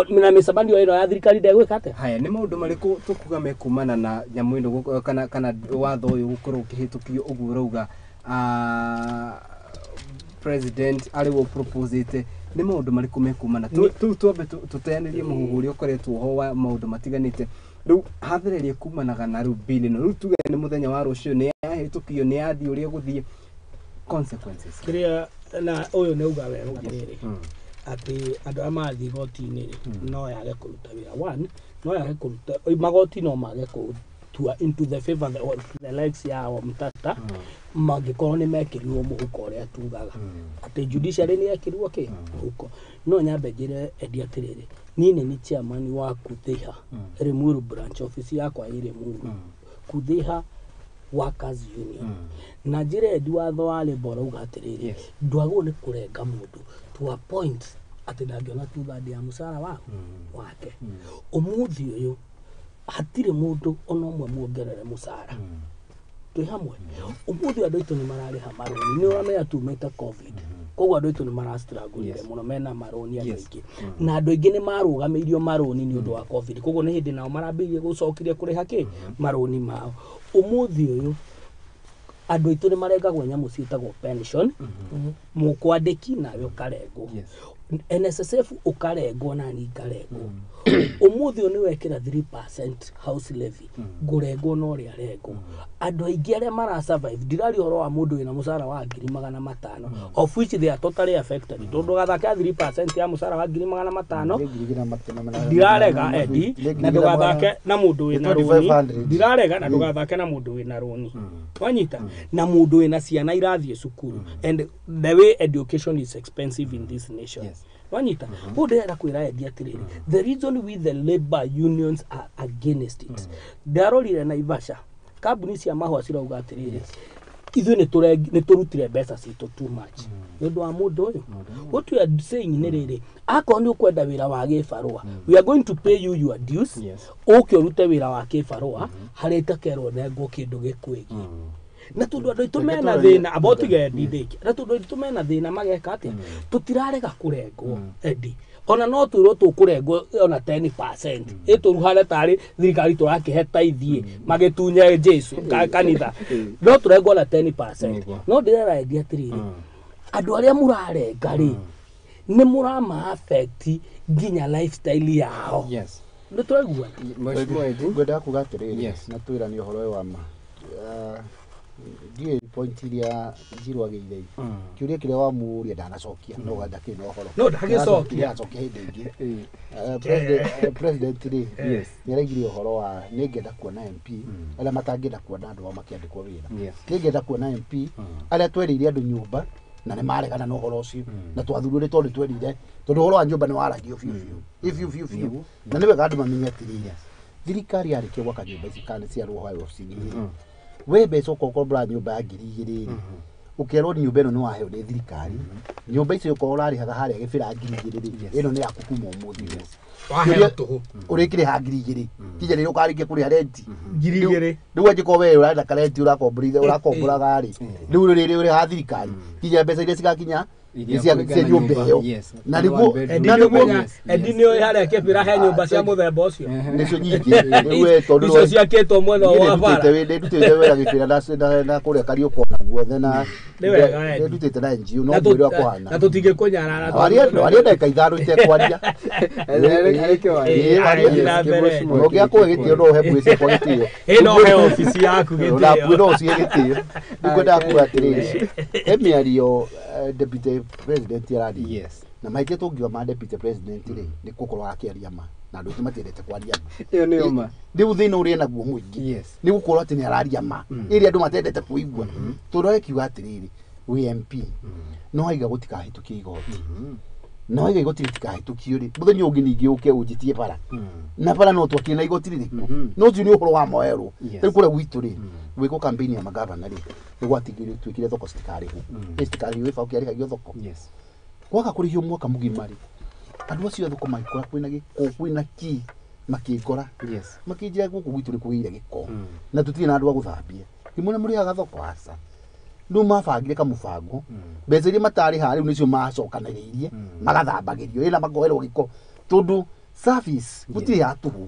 na mĩcemanio ĩno ya thirikari ndegwĩka atĩa. Haya nĩ maũndũ marĩkũ tũkuga mekumana na nyamũ ĩno kana watho ũyũ gũkorwo ũkĩhĩtũkio ũguo ũrauga president arĩ we ũproposĩte nĩ maũndũ marĩkũ mekumana? Tũu twambe tũteanĩrie mũhuhu ũrĩa ũkoretwo ho wa maũndũ matiganĩte. Rĩu hathĩrĩria kumanaga na rĩu bill ĩno rĩu tuge nĩ mũthenya wa rũciũ nĩ yahĩtũkio nĩ yathiĩ ũrĩa ĩgũthiĩ consequences. Kĩrĩa na ũyũ nĩ uga wega atĩrĩrĩ atĩ andũ arĩa marathiĩ igoti-inĩ rĩ no yage kũruta wĩra. One, no yage kũruta magoti no mage kũtua into the favor the likes ya Omtata mangĩkorwo nĩ mekĩrirwo mũhuko ũrĩa tugaga atĩ judiciary nĩ yekĩrirwo kĩ mũhuko. No nyambe njĩre Eddie atĩrĩrĩ niĩ nĩ chairman wa Kuthiha Limuru branch office yakwa ĩ Limuru Kuthiha Workers Union. Na njĩra Eddie watho wa labor ũrauga atĩrĩrĩ ndwagĩrĩirwo nĩ kũrenga mũndũ to a point atĩ ndangĩona two-third ya mũcara wake. Ũmũthĩ ũyũ hatirĩ mũndũ ona ũmwe muongerere mũcara. Twĩ hamwe. Ũmũthĩ andũ aitũ nĩ mararĩha marũni. Nĩ ũramenya tumĩte COVID. Koguo andũ aitũ nĩ marastruggle mũno mena marũni andũ aingĩ. Na andũ aingĩ nĩ marũgamĩirio marũni nĩ ũndũ wa COVID. Koguo nĩ hĩndĩ nao marambĩrĩria gũcokirie kũrĩha kĩ marũni mao. Ũmũthĩ ũyũ andũ aitũ nĩ marengagwo nyamũ ciĩtagwo pension mũkwandĩki nawe ũkarengwo NSSF ũkarengwo na niĩ ngarengwo. Ũmũthĩ ũyũ nĩ wekĩra 3% house levy ngũrengwo na ũrĩa arengwo. Andũ aingĩ arĩa mara survive ndiraria ũhoro wa mũndũ wĩna mũcara wa 500,000 of which they are totally affected tondũ gathake 3% ya mũcara wa 500,000 ndirarega Eddie na ndũgathake na mũndũ wĩna rũni ndirarega na ndũgathake na mũndũ wĩna rũni wanyita na mũndũ wĩna ciana irathiĩ cukuru and the way education is expensive in this nation. Wanyita ũũ ndĩrenda kwĩra Eddie atĩrĩrĩ the reason we the labor unions are against it. Ndarorire Naivasha kambuni cia mahũa cirauga atĩrĩrĩ ithuĩ nĩ tũrutire mbeca citũ too much nĩ ũndũ wa mũndũ ũyũ. What we are saying nĩ rĩrĩ akorwo nĩ ũkwenda wĩra wa gĩbarũa we are going to pay you your dues ũke ũrute wĩra wa kĩbarũa harĩa itakerwo nengwo kĩndũ gĩkwĩgiĩ. Na tondũ andũ aitũ mena thĩna abotige Eddie ndĩke na tondũ aitũ mena thĩna mageka atĩa tũtirarega kũrengwo Eddie ona no twĩrwo tũkũrengwo ona 10% ĩtũruhane tarĩ thirikari tũrakĩhe ta ithiĩ magĩtunye Jesu kanitha no tũrengwo na 10%. No ndĩrera Eddie atĩrĩrĩ andũ arĩa mũrarenga rĩ nĩ mũrama affect nginya lifestyle yao. Nĩ tũraiguana. Ngwendaga kuga atĩrĩrĩ na twĩrane ũhoro ũyũ wa ma ndiũĩ point iria Njirũ agĩire kĩũria kĩrĩa wamũria ndanacokia no ndakĩrĩ na ũhoro no ndagĩcokia acokia hĩndĩ ĩngĩ. President rĩ nĩ araigire ũhoro wa nĩngĩenda kuona MP arĩa matangĩenda kuona andũ ao makĩandĩkwo wĩra. Nĩngĩenda kuona MP arĩa twerĩire andũ nyũmba na nĩ maregana na ũhoro ũcio na twathurirwo nĩ tondũ twerire tondũ ũhoro wa nyũmba nĩ waragio biũ biũ biũ biũ na nĩ wega andũ mamenye atĩrĩrĩ thirikari yarĩkia gwaka nyũmba ici kana cia rũhwa obici-inĩ we mbeca ũkombora nyũmba ya 2,000 ũkerwo nyũmba ĩno nĩ waheo nĩ thirikari nyũmba icio ũkorwo ũrarĩhaga harĩa gĩbĩra 2,000 ĩno nĩ yaku kuma ũmũthĩ waheo tũhũ ũrĩkĩrĩha 2,000 kinya rĩrĩa ũkarĩkia kũrĩha renti 2,000 rĩu angĩkorwo we ũrenda karenti ũrakomboraga rĩ rĩu rĩrĩ ũrĩhaga thirikari kinya mbeca iria cigakinya Nĩ cia nyũmba ĩyo. Na nĩguo Eddie nĩ oĩ harĩa Kĩbĩra he nyũmba cia mũthemba ũcio. Nĩcio nyingĩ. Rĩu tondũ icio ciakĩtwo mwena wa bara. Nĩ ndutĩte wĩra Gĩbĩra na kũrĩa Kariũkũ na guothe na nĩ ndutĩte na NGO no mwĩrĩ wa kũhana. Na tũtingĩkũnyarara. Waria ndagĩka 5 itekwaria. Ũngĩakũhe gĩtĩo no ũhe mbui ciakwa gĩtĩo. Ĩ no he obici yaku gĩtĩo. Na mbui no ũcihe gĩtĩo. Nĩngwendaga kuga atĩrĩrĩ, he mĩario deputy president araria. Na maingĩ tũngiuga ma deputy president rĩ, nĩ gũkorwo akĩaria ma. Na andũ aingĩ matiendete kwaria ma. Ĩyo nĩyo ma. Rĩu thĩna ũrĩa enaguo mũingĩ nĩ gũkorwo atĩ nĩ araria ma ĩrĩa andũ matendete kũigua. Tondũ arekiuga atĩrĩrĩ, wĩ MP no aiga gũtikahĩtũkie igoti. No aiga igoti rĩtikahĩtũkio rĩ, mũthenya ũngĩ ningĩ ũke ũnjĩtie bara. Na bara no twakire na igoti rĩrĩkũ? No ũcio nĩ ũhoro wa moerwo. Rĩu kũrĩa gwitũ rĩ, gwĩkwo campaign ya magavana rĩ, nĩ gwatigĩrĩire twĩkire thoko citikarĩhwo. Citikarĩhwo gĩbaũ kĩarĩhagio thoko. Kwaga kũrĩhio mwaka mũgima rĩ, andũ acio a thoko magĩkora kwĩna gĩko, kwĩna kĩ, makĩngora. Makĩnjĩra gũkũ gwitũ nĩ kũgĩire gĩko. Na tũtirĩ na andũ a gũthambia. Ngĩmwĩra mũrĩhaga thoko aca. Rĩu mabangire kamũbango. Mbeca iria matarĩhaga rĩu nĩcio macokanĩrĩirie, magathambagĩrio, ĩna makoerwo gĩko. Tondũ service gũtirĩ ya tũhũ.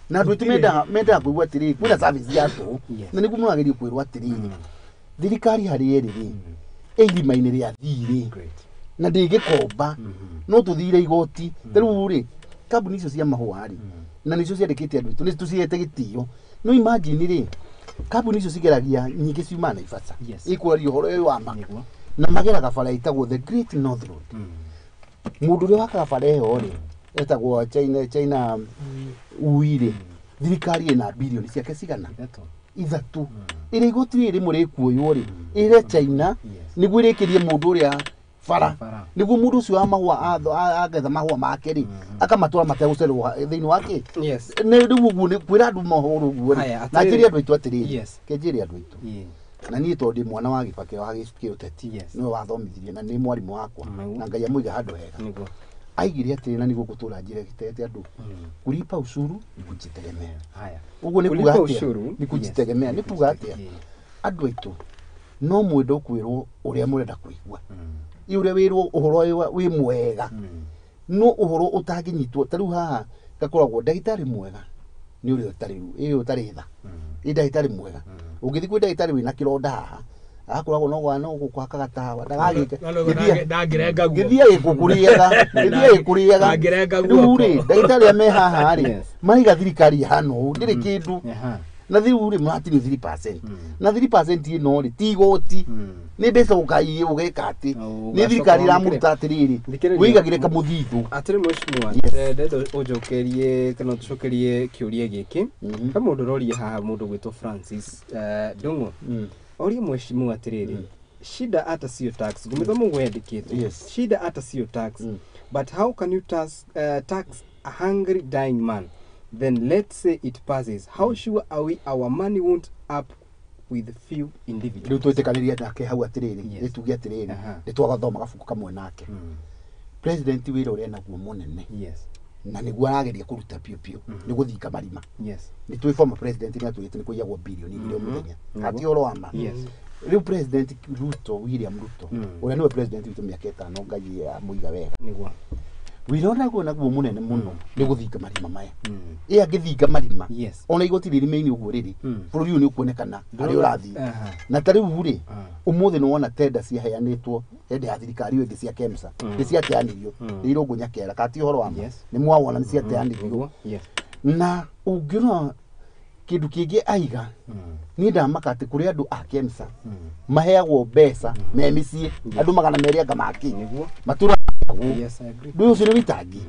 Na andũ aitũ mendaga kũigua atĩrĩrĩ, kwĩna service ya tũhũ. Na nĩguo mũragerio kwĩrwo atĩrĩrĩ, thirikari harĩa ĩrĩ rĩ, ĩ irima-inĩ rĩa thirĩ. Na ndĩngĩkomba, no tũthire igoti. Ta rĩu rĩ, kambuni icio cia mahũa rĩ, na nĩcio ciandĩkĩte andũ aitũ, nĩ tũcihete gĩtĩo. No imagine rĩ, kambuni icio cigeragia nyingĩ ciumaga Naivasha. Ikwaria ũhoro ũyũ wa ma. Na mageraga bara ĩtagwo the Great North Road. Mũndũ ũrĩa wakaga bara ĩyo rĩ, etagwo China Ui rĩ, thirikari ĩna birioni ciake cigana? 3. Ĩrĩa igoti rĩrĩ rĩmwe rĩkuoywo rĩ, ĩre China nĩguo ĩrĩkĩrie mũndũ ũrĩa bara. Nĩguo mũndũ ũcio wa mahũa agetha mahũa make rĩ, akamatwara mategũcererwo thĩinĩ wa kĩ? Nĩ rĩu ũguo nĩ kwĩra andũ mohoro ũguo rĩ. Na njĩre andũ aitũ atĩrĩrĩ, ke njĩre andũ aitũ. Na niĩ tondũ ndĩ mwana wa Gĩbakĩ wa gĩũteti, nĩwe wathomithirie na nĩ mwarimũ wakwa, na Ngai amũiga handũ hega. Aigire atĩrĩ, na nĩguo ngũtũra njĩrete andũ, kulipa ushuru ni kujitegemea. Ũguo nĩ kuga atĩa? Ni kujitegemea. Nĩ kuga atĩa? Andũ aitũ no mwende kwĩrwo ũrĩa mũrenda kũigua. Ĩ ũrĩa wĩrwo ũhoro wĩ mwega. No ũhoro ũtangĩnyitwo ta rĩu haha gakoragwo ndagĩtarĩ mwega nĩ ũrĩa ũtarĩ ĩ ũtarĩ tha. Ĩ ndagĩtarĩ mwega. Ũngĩthiĩ kwĩ ndagĩtarĩ wĩna kĩronda haha, agakoragwo no no gũkũhakaga tawa ndagagĩka. Ndangĩrenga guoko. Gĩthiĩ gĩkũkũrĩaga. Gĩthiĩ gĩkũrĩaga. Rĩu rĩ, ndagĩtarĩ arĩa me haha rĩ, maraiga thirikari ĩhana ũũ, ndĩrĩ kĩndũ. Na rĩu rĩ, mũratinio 3%. Na 3% ĩno rĩ, ti igoti. Nĩ mbeca ũkaiye ũgeka atĩ. Nĩ thirikari ĩramũruta atĩrĩrĩ, wĩigagĩre kamũthithũ. Atĩrĩ mheshimiwa, ndenda ũnjokerie kana ũtũcokerie kĩũria gĩkĩ. He mũndũ ũroria haha, mũndũ gwĩtwo Francis Ndung'u. Oria mheshimiwa atĩrĩrĩ, shida hata sio tax. Ngũmĩthoma ũguo yandĩkĩtwo. Shida hata sio tax. But how can you tax a hungry dying man? Then let's say it passes. How sure are we our money won't up with few individuals? Rĩu twĩtĩkanĩrie nake hau atĩrĩrĩ, nĩ tuge atĩrĩrĩ, nĩ twagathoma gabuku kamwe nake. President wĩra ũrĩa enaguo mũnene. Na nĩguo arageria kũruta biũ biũ, nĩ gũthinga marima. Nĩ twĩ former president nĩ atwĩrĩte nĩ kũiyagwo birioni 2 o mũthenya. Hati ũhoro wa ma. Rĩu President Ruto, William Ruto, ũrĩa nĩwe president witũ mĩaka 5, Ngai amũiga wega. Wĩra ũrĩa naguo mũnene mũno nĩ gũthinga marima maya. Ĩ angĩthinga marima, ona igoti rĩrĩ ũguo rĩrĩ, bũrũri ũyũ nĩ ũkuonekana harĩa ũrathiĩ. Na ta rĩu rĩ, ũmũthĩ nĩ wona tenda ciaheanĩtwo hĩndĩ ya thirikari ĩyo ĩngĩ cia KEMSA, nĩ ciateanĩrio, nĩ Irũngũ Nyakera, ka ti ũhoro wa ma? Nĩ mwawona nĩ ciateanĩrio. Na ũngĩrora kĩndũ kĩngĩ aiga, niĩ ndamaka atĩ kũrĩ andũ a KEMSA maheagwo mbeca me mĩciĩ, andũ 200 anga makĩ matũra. Ndũ ũcio nĩ wĩitangi.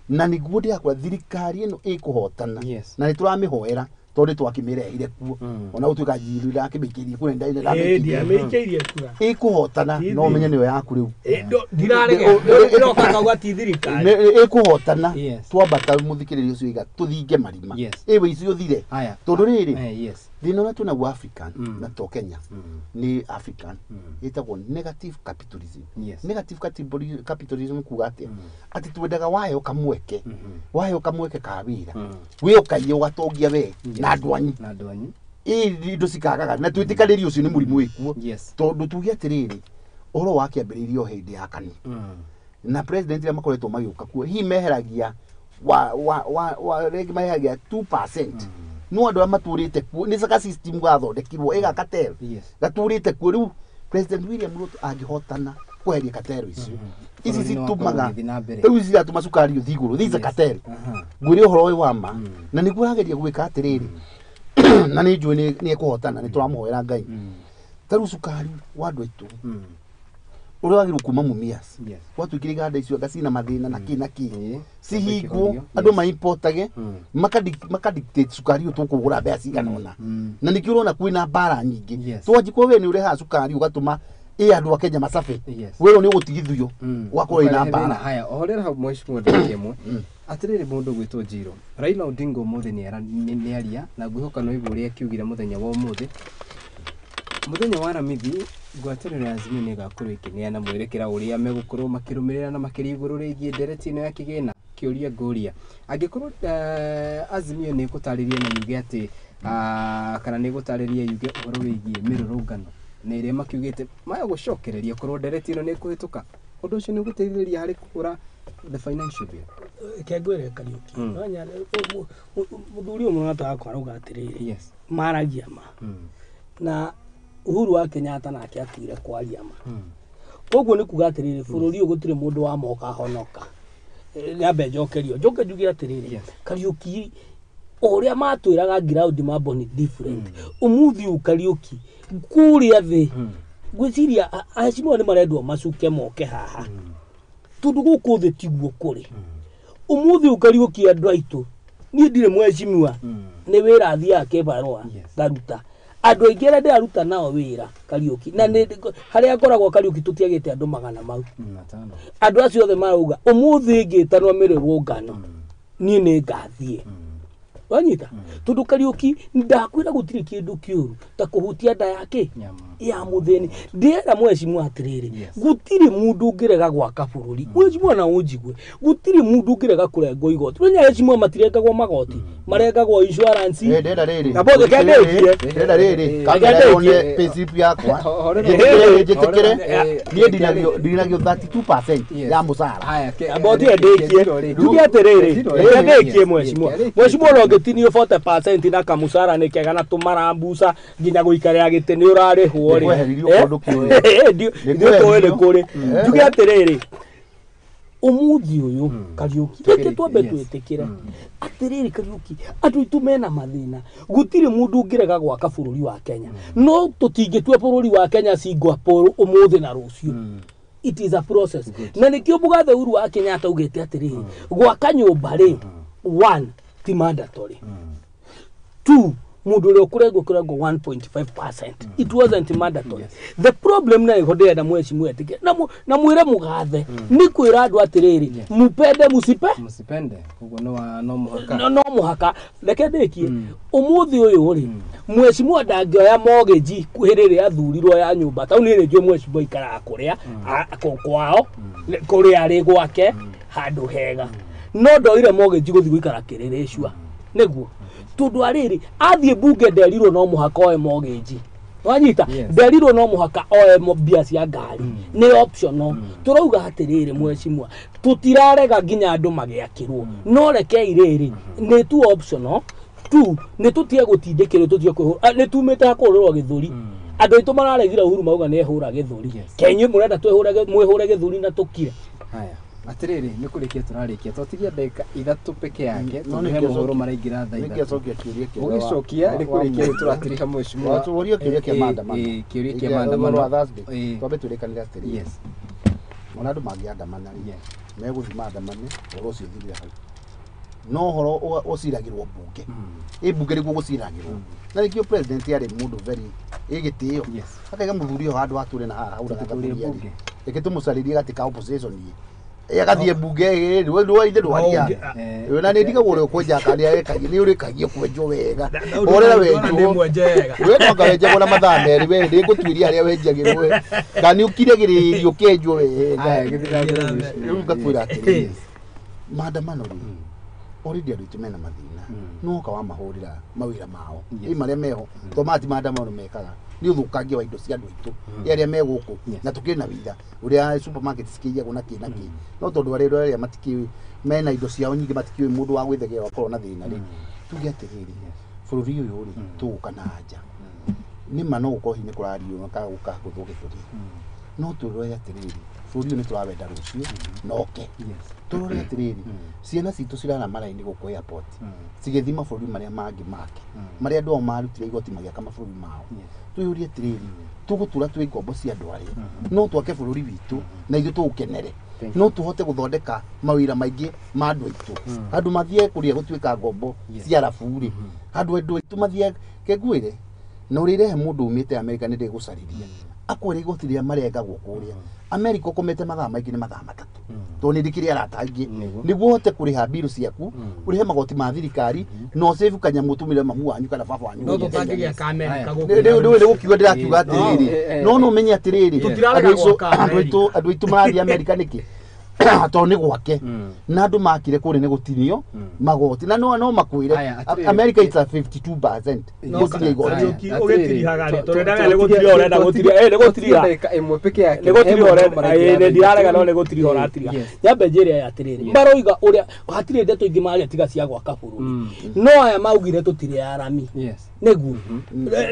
Na nĩguo ndĩrakora thirikari ĩno ĩkũhotana, na nĩ tũramĩhoera tondũ twakĩmĩrehire kuo. Ona gũtuĩka njiru ndakĩmĩikĩirie kũrĩa ndamĩikĩirie kura. Ĩkũhotana, no ũmenye nĩyo yaku rĩu. Ndirarega. Ĩroka kauga ti thirikari. Ĩkũhotana. Twambata mũthikĩrĩria ũcio iga tũthinge marima. Ĩ wĩici ũthire. Tondũ rĩrĩ, thĩna ũrĩa twĩnaguo African na to Kenya, nĩ African ĩtagwo negative capitalism. Negative capitalism kuga atĩa? Atĩ twendaga waheo kamweke, waheo kamweke ka wĩra, wĩ ũkaiya ũgatongia we na andũ anyu. Ĩ indo cikagaga na twĩtĩkanĩrie ũcio nĩ mũrimũ wĩkuo. Tondũ tuge atĩrĩrĩ, Ũhoro wakĩambĩrĩirio hĩndĩ ya KANU. Na president arĩa makoretwo magĩũka kuo hihi meheragia wa wa wa wa rĩngĩ meheragia 2%. No andũ arĩa matũrĩte kuo nĩ ka system gathondekirwo ĩga cartel. Gaturĩte kuo rĩu President William Ruto angĩhotana kweheria cartel icio. Ici citũmaga rĩu ciratũma cukari ũthiĩ igũrũ. This is a cartel. Ngwĩre ũhoro ũyũ wa ma na nĩguo arageria gwĩka atĩrĩrĩ na nĩ njũĩ nĩ ekũhotana nĩ tũramũhoera Ngai. Ta rĩu cukari wa andũ aitũ ũrĩa wagĩrĩirwo kuma Mumias gwatuĩkire iganda icio anga cina mathĩna na kĩ na kĩ cihingwo andũ maimportage makadictate cukari ũyũ tũkũgũra mbeca cigana ũna na nĩkĩo ũrona kwĩna mbara nyingĩ twanjikwo we nĩ ũrehaga cukari ũgatũma ĩ andũ a Kenya macabe wewe nĩ ũgũtigithio ũgakorwo ĩna mbara. Haya ohorera hau mheshimiwa ndagĩka ĩmwe atĩrĩrĩ mũndũ gwĩtwo Njiro Raila Odinga ũmũthĩ nĩaria na ngwĩhoka no igua ũrĩa akiugire mũthenya wa ũmũthĩ. Mũthenya wa Aramithi ngwatanĩro ya Azimio nĩ ĩgakorwo ĩkĩneana mwerekera ũrĩa megũkorwo makĩrũmĩrĩra na makĩria igũrũ rĩgiĩ ndereti ĩno ya kĩgĩna. Kĩũria ngũria angĩkorwo Azimio nĩ ĩgũtarĩria na yuge atĩ kana nĩ ĩgũtarĩria yuge ũhoro wĩgiĩ mĩrũrũngano na ĩrĩa makiugĩte maya gũcokereria korwo ndereti ĩno nĩ ĩkũhĩtũka ũndũ ũcio nĩ ũgũteithĩrĩria harĩ kũhũra the financial bill. Kengwĩre Kariũki mũthuri ũyũ mũrata wakwa arauga atĩrĩrĩ maragia ma na Uhuru wa Kenyatta nake akuire kwaria ma. Koguo nĩ kuga atĩrĩrĩ bũrũri ũyũ gũtirĩ mũndũ wa moka honoka. Nyambe njokerio njoke njuge atĩrĩrĩ Kariũki ũrĩa matwĩraga ground mambo ni different. Ũmũthĩ ũyũ Kariũki kũrĩa thĩ ngwĩciria aheshimiwa nĩ marendwo macuke moke haha tondũ gũkũ thĩ tiguo kũrĩ. Ũmũthĩ ũyũ Kariũki andũ aitũ niĩ ndirĩ mheshimiwa nĩ wĩra thiaga kĩbarũa ngaruta andũ aingĩ arĩa ndĩraruta nao wĩra Kariũki na harĩa ngoragwo Kariũki tũtiagĩte andũ magana mau andũ acio othe marauga ũmũthĩ ngĩtanwo mĩrũrũngano niĩ nĩ ngathiĩ wanyita tondũ Kariũki ndakwĩra gũtirĩ kĩndũ kĩũru ta kũhutia nda yake ya mũthĩni. Ndĩrera mheshimiwa atĩrĩrĩ gũtirĩ mũndũ ũngĩrega gwaka bũrũri mheshimiwa na ũnjigue gũtirĩ mũndũ ũngĩrega kũrengwo igoti ũrĩa mheshimiwa matirengagwo magoti marengagwo insurance ndĩrenda rĩrĩ na bothe kendĩkie ndĩrenda rĩrĩ kamera yone payslip yakwa njĩtĩkĩre niĩ ndinagio 32% ya mũcara bothe ndĩkie njuge atĩrĩrĩ ndĩkie mheshimiwa mheshimiwa no ũngĩtinio 40% na kamucara nĩ kega na tũmarambuca nginya gũikarĩra gĩtĩ nĩ ũrarĩhwo rĩ ithuĩ nĩ kũrĩ njuge atĩrĩrĩ ũmũthĩ ũyũ Kariũki reke twambe twĩtĩkĩre atĩrĩrĩ Kariũki andũ aitũ mena mathĩna gũtirĩ mũndũ ũngĩrega gwaka bũrũri wa Kenya no tũtingĩtua bũrũri wa Kenya Singapore ũmũthĩ na rũciũ. It is a process. Na nĩkĩo mũgathe Uhuru wa Kenyatta augĩte atĩrĩrĩ gwaka nyũmba rĩ one ti mandatory two mũndũ ũrĩa ũkũrengwo kũrengwo 1.5%. It wasn't mandatory. The problem na ĩho ndĩrenda mheshimiwa etĩkĩre na mwĩre mũgathe nĩ kwĩra andũ atĩrĩrĩ mupende musipe musipende koguo no mũhaka no mũhaka reke ndĩkie ũmũthĩ ũyũ rĩ mheshimiwa ndangĩoya mortgage hĩndĩ ĩrĩa athurirwo ya nyũmba tau niĩ nĩnjũĩ mheshimiwa aikaraga kũrĩa kwao kũrĩa arĩ gwake handũ hega no ndoire mortgage gũthiĩ gũikara Kĩrĩrĩcua nĩguo tondũ arĩrĩ athiĩ bunge nderirwo no mũhaka oe mortgage wanyita nderirwo no mũhaka oe mbia cia ngari nĩ optional. Tũrauga atĩrĩrĩ mheshimiwa tũtirarega nginya andũ magĩakĩrwo no rekei rĩrĩ nĩ tu optional tu nĩ tũtige gũtindĩkĩrwo tũtige kwĩhũra nĩ tumĩte kũhũrĩrwo gĩthũri andũ aitũ mararegire Uhuru mauga nĩ ehũra gĩthũri kenyu mũrenda mwĩhũre gĩthũri na tũkire. Haya atĩrĩrĩ nĩ kũrĩkia tũrarĩkia twatigia ndagĩka ithatũ peke yake tondũ he mohoro maraingĩra thaa ithatũ ũgĩcokia nĩ kũrĩkia rĩu tũratiriha mheshimiwa tũrie kĩũria kĩa maandamano kĩũria kĩa maandamano twambe twĩrĩkanĩre atĩrĩrĩ ona andũ mangĩandamana rĩ megũthiĩ maandamane ũhoro ũcio ũthirire hau no ũhoro ũciragĩrwo mbunge ĩ mbunge nĩguo gũciragĩrwo na nĩkĩo president arĩ mũndũ very ĩ gĩtĩo akaiga mũthuri ũyũ handũ atũre na haha ahũraga thaburia rĩ reke tũmũcarĩrie gatĩ ka opposition ĩ agathiĩ mbunge ithe ndwaria na nĩ ndigagwo ũrĩa ũkwenja kana nĩ ũrĩkagia kwenjwo wega horera wenjwo we no wenjagwo na mathaa merĩ we nĩ ngũtuĩria harĩa wenjagĩrwo we kana nĩ ũkiragĩrĩrio ũkenjwo wega rĩu ngakwĩra atĩrĩrĩ maandamano rĩ already andũ aitũ mena mathĩna no woka wamahũrĩra mawĩra mao ĩ marĩa meho to mati maandamano mekaga Nĩ ũthũkangia wa indo cia andũ aitũ arĩa me gũkũ na tũkĩrĩ na wĩira ũrĩa supermarket cikĩiyagwo na kĩ na kĩ no tondũ arĩa matikĩũĩ mena indo ciao nyingĩ matikĩũĩ mũndũ wa gwĩthegea akorwo na thĩna rĩ tuge atĩrĩrĩ bũrũri ũyũ rĩ tũgũka na anja nĩ ma no gũkorwo hihi nĩ kũrario kana gũka gũthũ gĩthũri no tũrore atĩrĩrĩ bũrũri ũyũ nĩ tũrawenda rũciũ noke tũrore atĩrĩrĩ ciana citũ cirara maraini gũkũ airport cigĩthiĩ mabũrũri marĩa mangĩ make marĩa andũ ao marutire igoti magĩaka mabũrũri mao twĩyũrie atĩrĩrĩ tũgũtũra twĩ ngombo cia andũ arĩa no twake bũrũri witũ na ithuĩ tũũkenere no tũhote gũthondeka mawĩra maingĩ ma andũ aitũ andũ mathiĩ kũrĩa gũtuĩka ngombo cia arabu rĩ andũ aitũ mathiĩ kengwĩre na ũrĩrehe mũndũ umĩte Amerika nĩ ndĩgũcarĩria akwĩre igoti rĩrĩa marengagwo kũrĩa Amerika ũkomete mathaa maingĩ nĩ mathaa matatũ tondũ nĩ ndĩkĩrĩ arata aingĩ nĩguo ũhote kũrĩha mbiru ciaku ũrĩhe magoti ma thirikari na ũsave kanyamũ ũtũmĩre mamu wanyu kana baba wanyu no tũtangĩgĩaka Amerika gũkũ rĩu nĩ gũkiuga ndĩrakiuga atĩrĩrĩ no no ũmenye atĩrĩrĩ andũ aitũ marathiĩ Amerika nĩkĩ tondũ nĩ gwake na andũ makire kũrĩa nĩ gũtinio magoti na no makwĩre America it's a 52% gũtinia igoti ũgĩtirihaga rĩ tondũ nĩ gũtiria ũrenda gũtiria nĩ gũtiria ĩmwe peke yake nĩ gũtiria ũrenda ndirarega no nĩ gũtiria ũratiria nyambe njĩre aya atĩrĩrĩ maroiga ũrĩa hatirĩ ndeto ingĩ maria tiga cia gwaka bũrũri no aya maugire tũtirĩ arami nĩguo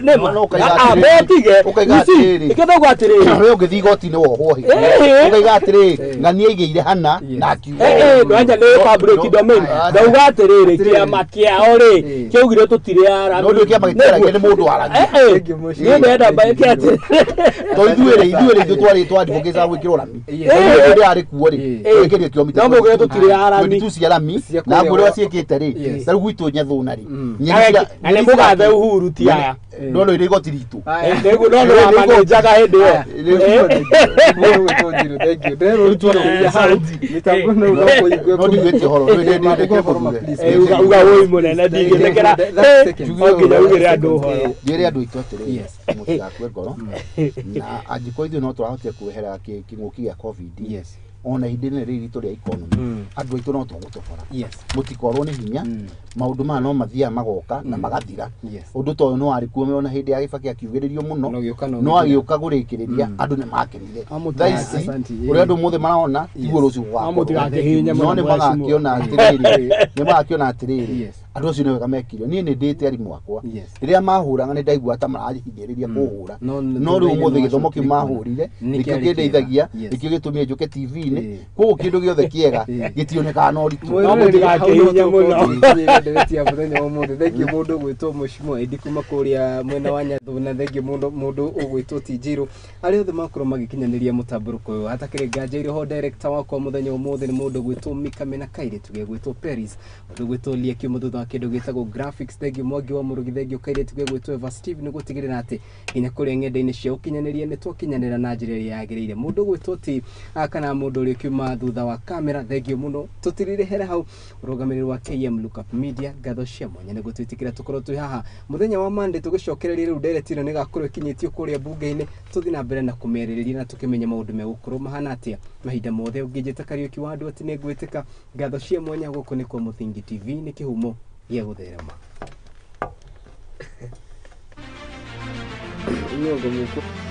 nĩma ametige ĩkĩthogwo atĩrĩrĩ we ũngĩthiĩ igoti-inĩ wohwo ũkaiga atĩrĩrĩ ng'ania aigĩire hana na akiuga ndwanja nĩ public domain ndauga atĩrĩrĩ kĩama kĩao rĩ kĩaugire tũtirĩ arami no ndũ kĩama gĩtiaragia nĩ mũndũ waragia niĩ ndĩrenda mbaĩke atĩrĩrĩ to ithuĩ rĩ ithuĩ twarĩ twadvocateaga gwĩkĩrwo rami ũrĩa arĩ kuo rĩ gwĩkĩrio kilomita no mũgire tũtirĩ arami 22 cia rami na ngũrĩa ciĩkĩte rĩ ta rĩu gwitũ Nyathũna rĩ na nĩ mũgathe Uhuru ti aya no no igoti ritũ nĩguo no no manenjaga hĩndĩ ĩyo uga wũi mũnene ndingĩtekera nginya ugĩre andũ ũhoro njĩre andũ aitũ atĩrĩrĩ mũtigakue ngoro na angĩkorwo ithuĩ no tũrahotire kwehera kĩng'ũki gĩa COVID ona ihinda-inĩ rĩrĩ ritũ rĩa economy andũ aitũ no tũgũtobora mũtikorwo nĩ hinya maũndũ maya no mathiaga magoka na magathira ũndũ ta ũyũ no warĩ kuo ona hĩndĩ ya Gĩbakĩ akiugĩrĩrio mũno no agĩũka gũrĩkĩrĩria andũ nĩ makenire thaa ici ũrĩa andũ mothe marona tiguo rũciũ gũgakorwo no nĩ magakĩona atĩrĩrĩ nĩ magakĩona atĩrĩrĩ andũ acio nĩ wega mekire niĩ nĩ ndĩte arimũ akwa rĩrĩa mahũraga nĩ ndaigua ta marahinyĩrĩria kũhũra no rĩu ũmũthĩ gĩthomo kĩu mahũrire nĩkĩo kĩndeithagia nĩkĩo gĩtũmire njũke TV-inĩ koguo kĩndũ gĩothe kĩega gĩtionekaga na ũritũ no mũtigakĩhinye mũno nderetia mũthenya wa ũmũthĩ thengiũ mũndũ ũgwĩtwo Mheshimiwa Eddie kuma kũrĩa mwena wa Nyathuna thengiũ mũndũ ũgwĩtwo T Njirũ arĩa othe makorwo magĩkinyanĩria mũtambũrũko ũyũ hatakĩrĩ nganja irĩ ho director wakwa mũthenya wa ũmũthĩ nĩ mũndũ ũgwĩtwo Mika Mena kairĩtu gegwĩtwo Paris mũndũ ũgwĩtwo Lia Kiumo thutha wa kĩndũ gĩtagwo graphics thengiũ Mwangi wa Mũrũgi thengiũ kairĩtu gegwĩtwo Eva Steve nĩ gũtigĩrĩra atĩ nginya kũrĩa ng'enda-inĩ cia ũkinyanĩria nĩ twakinyanĩra na njĩra ĩrĩa yagĩrĩire mũndũ ũgwĩtwo T kana mũndũ ũrĩa ũkiuma thutha wa kamera thengiũ mũno tũtirĩrĩhere hau ũrũgamĩrĩri wa KM Lookup Media ngatho cia mwanya nĩguo twĩtĩkĩra tũkorwo twĩ haha mũthenya wa Monday tũgĩcokereria rĩu ndereti ĩno nĩgakorwo ĩkinyĩtio kũrĩa mbunge-inĩ tũthiĩ na mbere na kũmĩarĩrĩria na tũkĩmenya maũndũ megũkorwo mahana atĩa mahinda mothe ũngĩnjĩta Kariũki wa andũ atĩ nĩngwĩtĩka ngatho cia mwanya gũkũ nĩ kwa Mũthingi TV nĩ kĩhumo gĩa gũtherema. Nyongo.